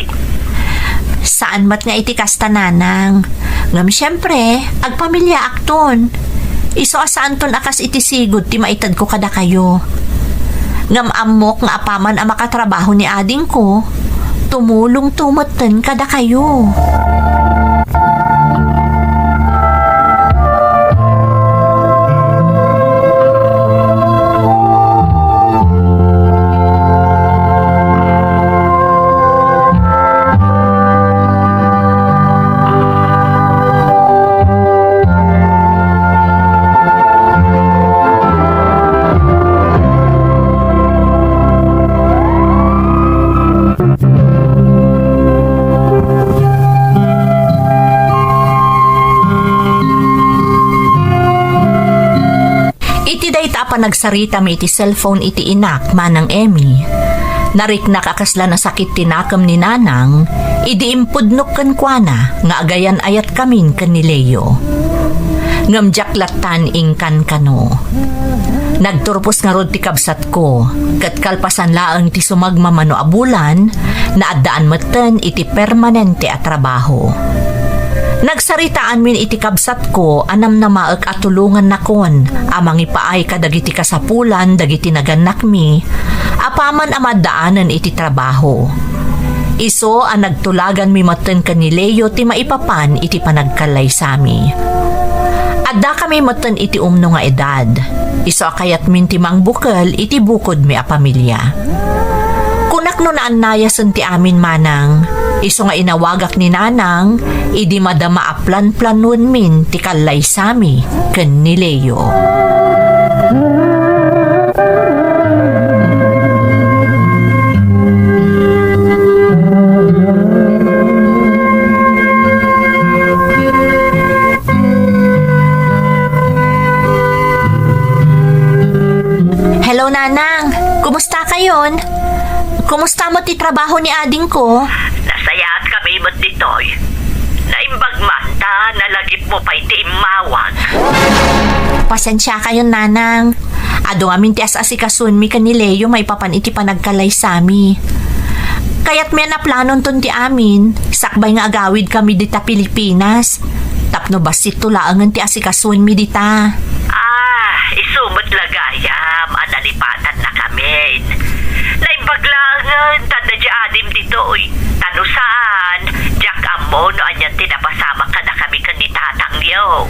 Saan met nga iti kasta, Nanang. Ngem siempre, agpamiliaakton. Isu a saanton a kas iti sigud ti maitedko kadakayo. Ngem ammok nga apaman a makatrabaho ni adingko, tumulongto metten kadakayo. Iti dayta a panagsaritami iti cellphone iti inak, Manang Emmy, nariknak a kasla nasakit ti nakem ni Nanang idi impudnok kenkuana nga agayan-ayatkamin ken ni Leo. Ngem diak lattan inkankano. Nagturpos ngarud ti kabsatko, ket kalpasan laeng ti sumagmamano a bulan, naaddaan metten iti permanente a trabaho. Nagsaritaanmin iti kabsatko a namnamaek a tulongannakon a mangipaay kadagiti kasapulan dagiti nagannakmi apaman a maaddaanen iti trabaho. Isu a nagtulaganmi metten ken ni Leo ti maipapan iti panagkallaysami. Addakami metten iti umno nga edad. Isu a kayatmin ti mangbukel iti bukodmi a pamilia. Kunak no naannayasen ti amin, Manang, isu nga inawagak ni Nanang idi madama a planplanoenmin ti kallaysami ken ni Leo. Trabaho ni adingko. Nasayaat kami met ditoy. Naimbag man ta nalagipmo pay ti immawag. Pasensiakayon, Nanang. Adu ngamin ti as-asikasunmi ken ni Leo maipapan iti panagkalaysami. Kayatmi a naplanonton ti amin, sakbay nga agawidkami dita Pilipinas. Tapno bassitto laengen ti asikasunmi dita. Ah, isu met la gayam a nalipatannakamin. Naimbag laengen ta adda diay adim ditoy. Ta no saan, diak ammo no anian ti napasamak kadakami ken ni tatangyo.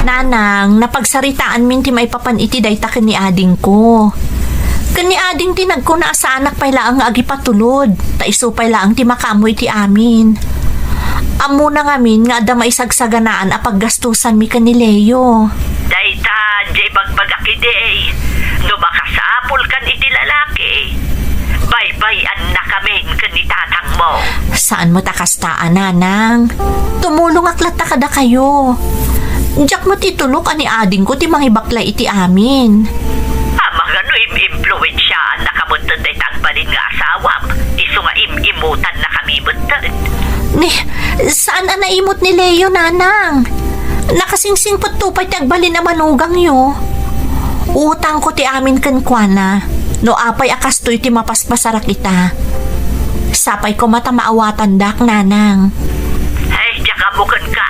Nanang, napagsaritaanmin ti maipapan iti dayta ken ni adingko. Ken ni ading ti nagkuna a saanak pay laeng nga agipatulod, ta isu pay laeng ti makaammo iti amin. Ammona ngamin nga adda maisagsaganaan a paggastusanmi ken ni Leo. Dayta, diay bagbagak idi, no makasapulkan iti lalaki, baybay-annakamin ken ni tatangmo. Saan met a kasta a, Nanang. Tumulongak latta kadakayo. Diak met itulok a ni adingko ti mangibaklay iti amin. Amangan no im-impluensiaannaka metten dayta agbalin nga asawam, isu nga im-imutannakami metten. Ni, saan a naimut ni Leo, Nanang. Nakasingsingpetto pay ti agbalin a manugangyo. Utangko ti amin kenkuana. No apay a kastoy ti mapaspasarak ita, sapay koma ta maawatandak, Nanang. Ay, diak ammo kenka.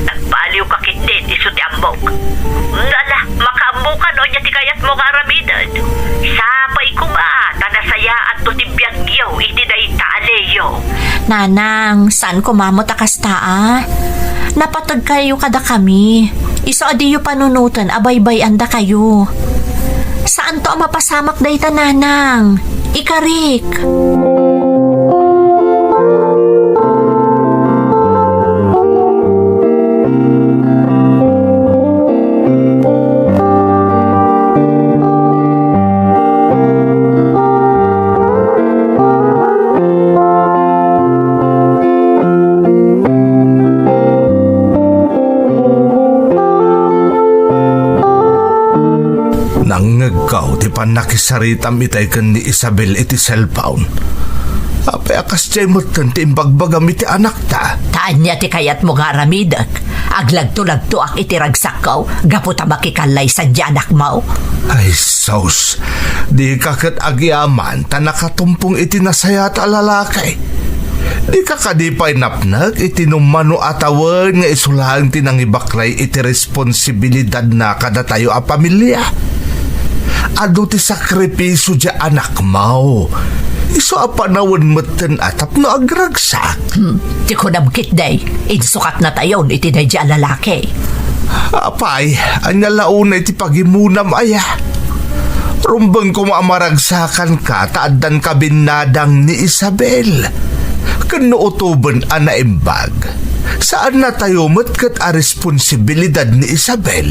Nagpaliwka ketdin isu ti ammok. Ala, makaammoka no ania ti kayatmo nga aramiden. Sapay koma ta nasayaatto ti biagyo iti dayta a Leo. Nanang, saan koma met a kasta a. Napategkayo kadakami. Isu a diyo panunoten a baybay-andakayo. Saanto a mapasamak dayta, Nanang. Ikarik. Nangngegko ti pannakisaritam itay ken ni Isabel iti cellphone. Apay a kasdiay metten ti imbagbagam iti anakta? Ta ania ti kayatmo nga aramidek? Aglagto-lagtoak iti ragsakko gapu ta makikallaysan diay anakmo. Ay sus, dika ket agyaman ta nakatumpong iti nasayaat a lalaki. Dika kadi pay napnek iti no mano a tawen nga isu laeng ti nangibaklay iti responsibilidadna kadatayo a pamilia? Adu ti sakripisio diay anakmo. Isu a panawen metten a tapno agragsak. Hmm, ti kunam ketdi, insukatnatayon iti daydiay a lalaki. Apay, ania la unay ti pagimunam aya? Rumbeng koma a maragsakanka ta addan kabinnadang ni Isabel. Ken no utoben a naimbag, saannatayo met ket a responsibilidad ni Isabel.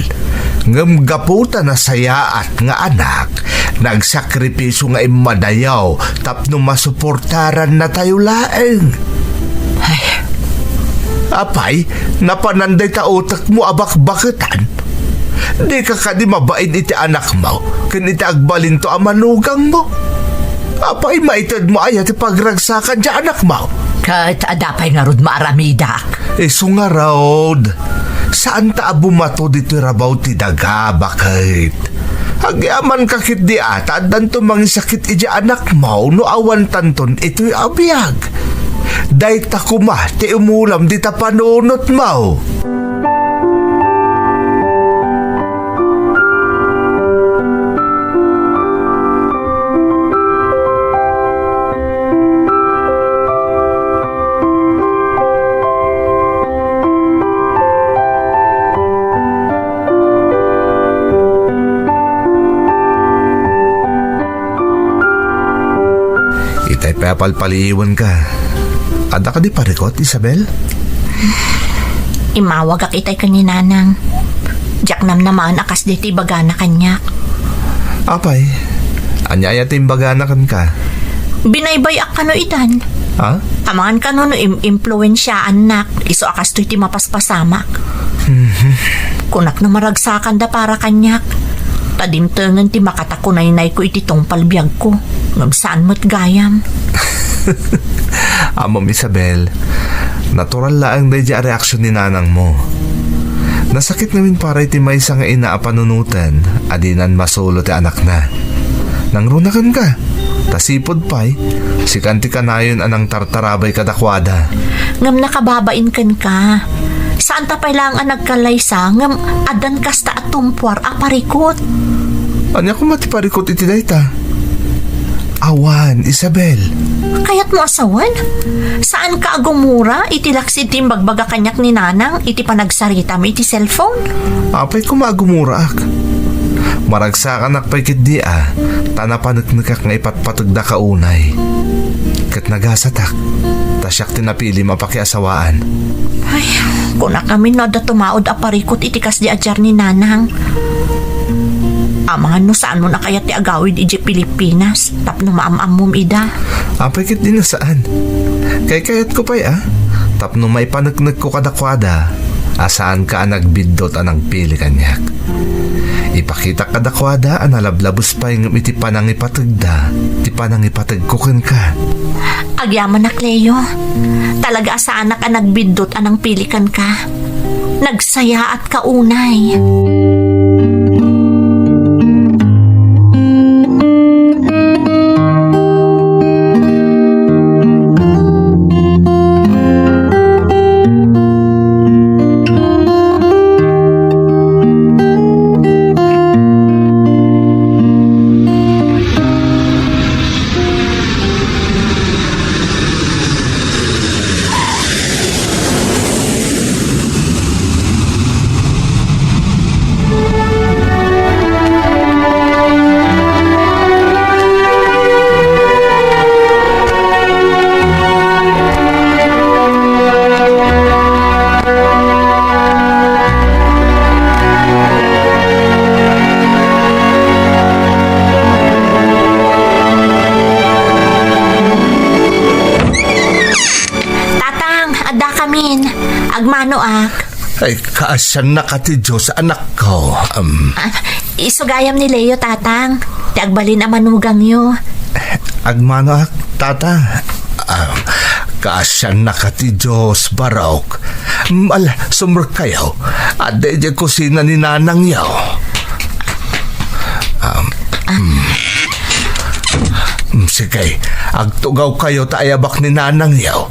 Ngem gapu ta nasayaat nga anak, nagsakripisio nga immadayo tapno masuportarannatayo laeng. Ay. Apay, napanan dayta utekmo a bakbaketan? Dika kadi mabain iti anakmo ken iti agbalinto a manugangmo? Apay, maitedmo aya ti pagragsakan diay anakmo? Ket adda pay ngarud maaramidak. Isu ngarud, saanta a bumato ditoy rabaw ti daga, baket. Agyamanka ketdi a ta addanto mangisakit idiay anakmo no awantanton itoy a biag. Dayta koma ti imulam dita panunotmo. Itay pay a palpaliiwanka. Adda kadi parikut, Isabel? Immawagak itay ken ni Nanang. Diak namnamaen a kasdi ti ibagana kaniak. Apay, ania aya ti imbagana kenka? Binaybay-ak kano itan. Ha? Amangan kano no im-, impluensiaannak, isu a kastoy ti mapaspasamak. Mhm. Kunak no maragsakanda para kaniak. Ta dimtengen ti makatakunaynayko iti tungpal biagko. Ngem saan met gayam. Ammom, Isabel, natural laeng daydiay a reaksion ni nanangmo. Nasakit ngamin para iti maysa nga ina a panunoten a dinan masulo ti anakna. Nangruna kenka, ta sipud pay, sikan ti kanayon a nangtartarabay kadakuada. Ngem nakababain kenka. Saanta pay laeng a nagkalaysa, ngem addan kasta a tumpuar a parikut. Ania koma ti parikut iti dayta? Awan, Isabel. Kayatmo a sawen? Saanka a gumura iti laksid ti imbagbaga kaniak ni Nanang iti panagsaritam iti cellphone? Apay koma a gumuraak? Maragsakanak pay ketdi a, ta napaneknekak nga ipatpategdaka unay. Ket nagasatak, ta siak ti napilim a pakiasawaan. Ay, kunakamin no adda tumaud a parikut iti kasdi a diar ni Nanang. Amangan no saanmo a kayat ti agawid idiay Pilipinas tapno maam-ammom ida. Apay ketdi no saan? Kaykayatko pay a, tapno maipaneknekko kadakuada a saanka a nagbiddut a nagpili kaniak. Ipakitak kadakuada a nalablabes pay ngem iti panangipategda ti panangipategko kenka. Agyamanak, Leo. Talaga a saanak a nagbiddut a nangpili kenka. Nagsayaatka unay. Tatang, addakamin. Agmanoak. Ay, kaasiannaka ti Dios, anakko. Um. Ah, isugayam ni Leo, Tatang. Ti agbalin a manugangyo. Agmanoak, Tata. Ah, kaasiannaka ti Dios, Barok. Mal, sumrekkayo. Adda idiay kusina ni nanangyo. Um, mm. Mm, sige, agtugawkayo ta ayabak ni nanangyo.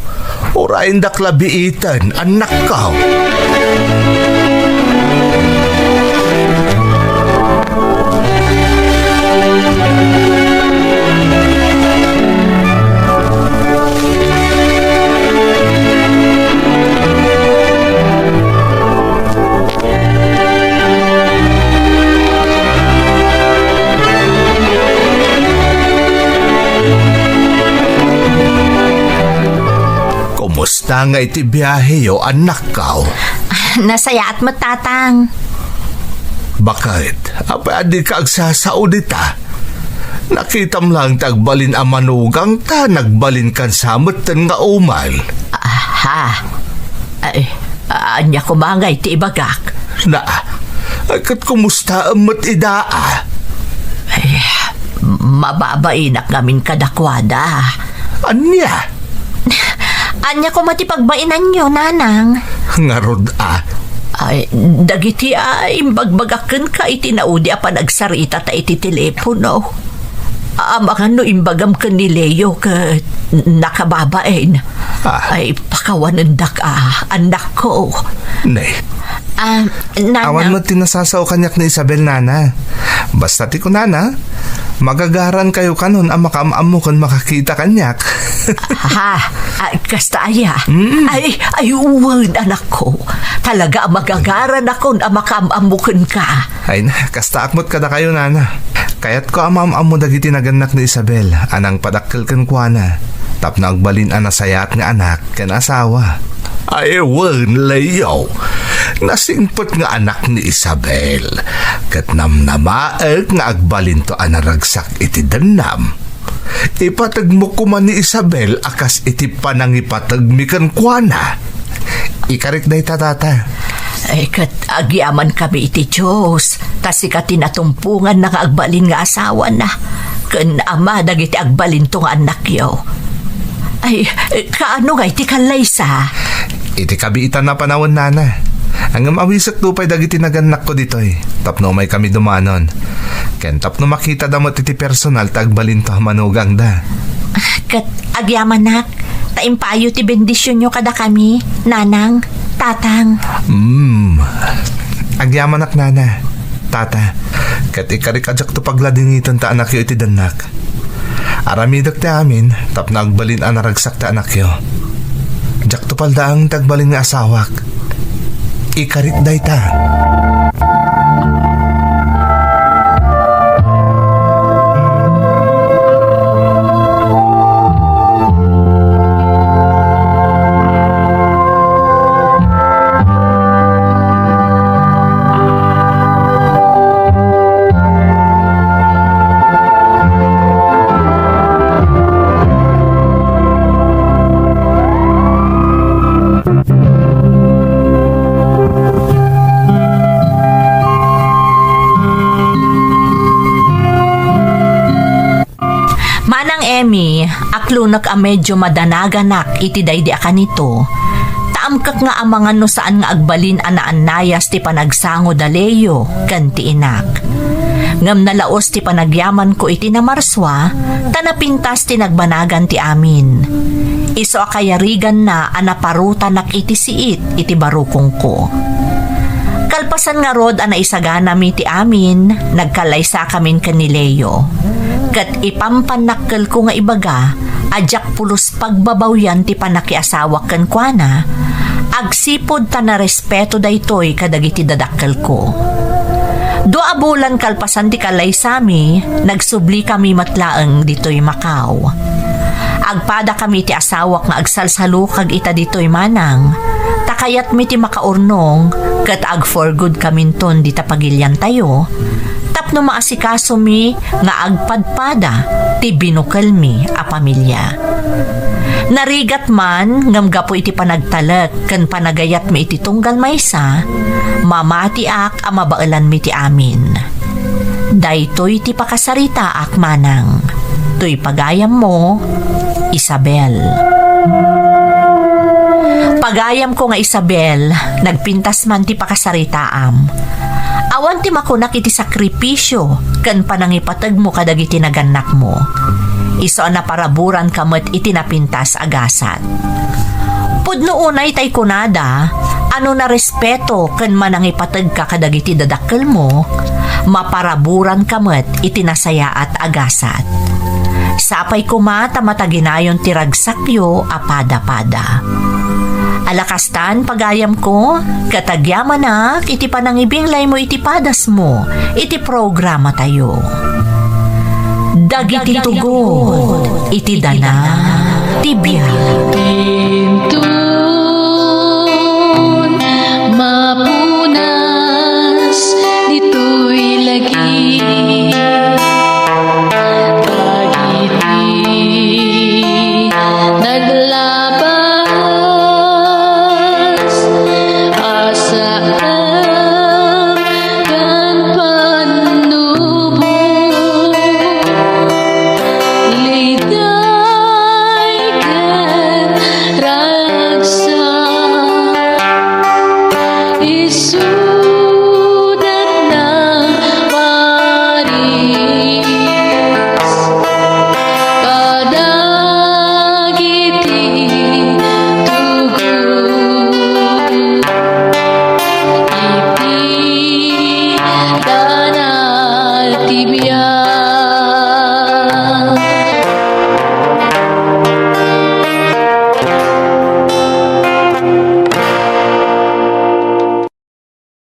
Uray indak la biiten, annakko. Kumusta nga iti biaheyo, annakko? Nasayaat met, Tatang. Bakit? Apay a dika agsasao dita? Nakitam laeng ti agbalin a manugangta, nagbalinkan sa metten nga umay. Aha. Ay, ania koma ngay ti ibagak? Na, ay, ket kumusta met ida a? Ay, mababainak ngamin kadakuada. Ania? Ania koma ti pagbainanyo, Nanang? Ngarud a? Ay, dagiti a imbagbagak kenka iti naudi a panagsarita ta iti telepono. Amangan no imbagam ken ni Leo ket nakababain. Ah. Ay, pakawanendak a, annakko. Ne. Ah, Nanang. Awan met ti nasasao kaniak ni Isabel, Nana. Basta ti kunana, magagarankayo kanon a makaam-ammo ken makakita kaniak. Ha? Ah, kasta aya? Mm. Ay, ay, wen, anakko. Talaga a magagaranakon a makaam-ammo kenka. Ay na, kastaak met kadakayo, Nana. Kayatko a maam-ammo dagiti nagannak ni Isabel a nangpadakkel kenkuana tapno agbalin a nasayaat nga anak ken asawa. Ay, wen, Leo. Nasingpet nga anak ni Isabel. Ket namnamaek nga agbalinto a naragsak iti dennam. Ipategmo koma ni Isabel a kas iti panangipategmi kenkuana. Ikarik dayta, Tata. Ay, ket agyamankami iti Dios, ta sika ti natumponganna nga agbalin nga asawana. ken ama dagiti agbalinto nga annakyo. Ay, kaano ngay ti kallaysa? Iti kabiitan a panawen, nana. Ngem awisekto pay dagiti nagannakko ditoy tapno umaykami dumanon. Ken tapno makitada met iti personal ti agbalinto a manugangda. Ket agyamanak, ta impayo ti bendisionyo kadakami, nanang, tatang. Mm. Agyamanak, nana, tata. Ket ikarik a diakto pagladingiten ta annakyo iti dannak. Aramidek ti amin tapno agbalin a naragsak ti annakyo. Diakto paldaangen ti agbalin nga asawak. Ikarik dayta. Manang Emmy, aklonek a medyo madanaganak iti daydi a kanito. Ta amkek nga amangan no saan nga agbalin a naannayas ti panagsango da Leo ken ti inak. Ngem nalaos ti panagyamanko iti namarsua, ta napintas ti nagbanagan ti amin. Isu a kayariganna a naparutanak iti siit iti barukongko. Kalpasan ngarud a naisaganami ti amin, nagkallaysakamin ken ni Leo. Ket ipampannakkelko nga ibaga a diak pulos pagbabawian ti pannakiasawak kenkuana, agsipud ta narespeto daytoy kadagiti dadakkelko. Dua a bulan kalpasan ti kallaysami, nagsublikami met laeng ditoy Macau. Agpadakami iti asawak nga agsalsalukag ita ditoy manang, ta kayatmi ti makaurnong ket ag-for good kaminton dita pagiliantayo, tapno maasikasomi nga agpadpada ti binukelmi a pamilia. Narigat man ngem gapu iti panagtalek ken panagayatmi iti tunggal maysa, mamatiak a mabaelanmi ti amin. Daytoy ti pakasaritaak manang. Toy pagayammo, Isabel. Pagayamko nga Isabel, nagpintas man ti pakasaritaam. Awan ti makunak iti sakripisio ken panangipategmo kadagiti nagannakmo. Isu a naparaburanka met iti napintas a gasat. Pudno unay tay kunada a no narespeto ken manangipategka kadagiti dadakkelmo, maparaburanka met iti nasayaat a gasat. Sapay koma ta mataginayon ti ragsakyo a pada-pada. Ala kastan, pagayamko, ket agyamanak iti panangibinglaymo iti padasmo iti programatayo. Dagiti tugot iti dana ti biag.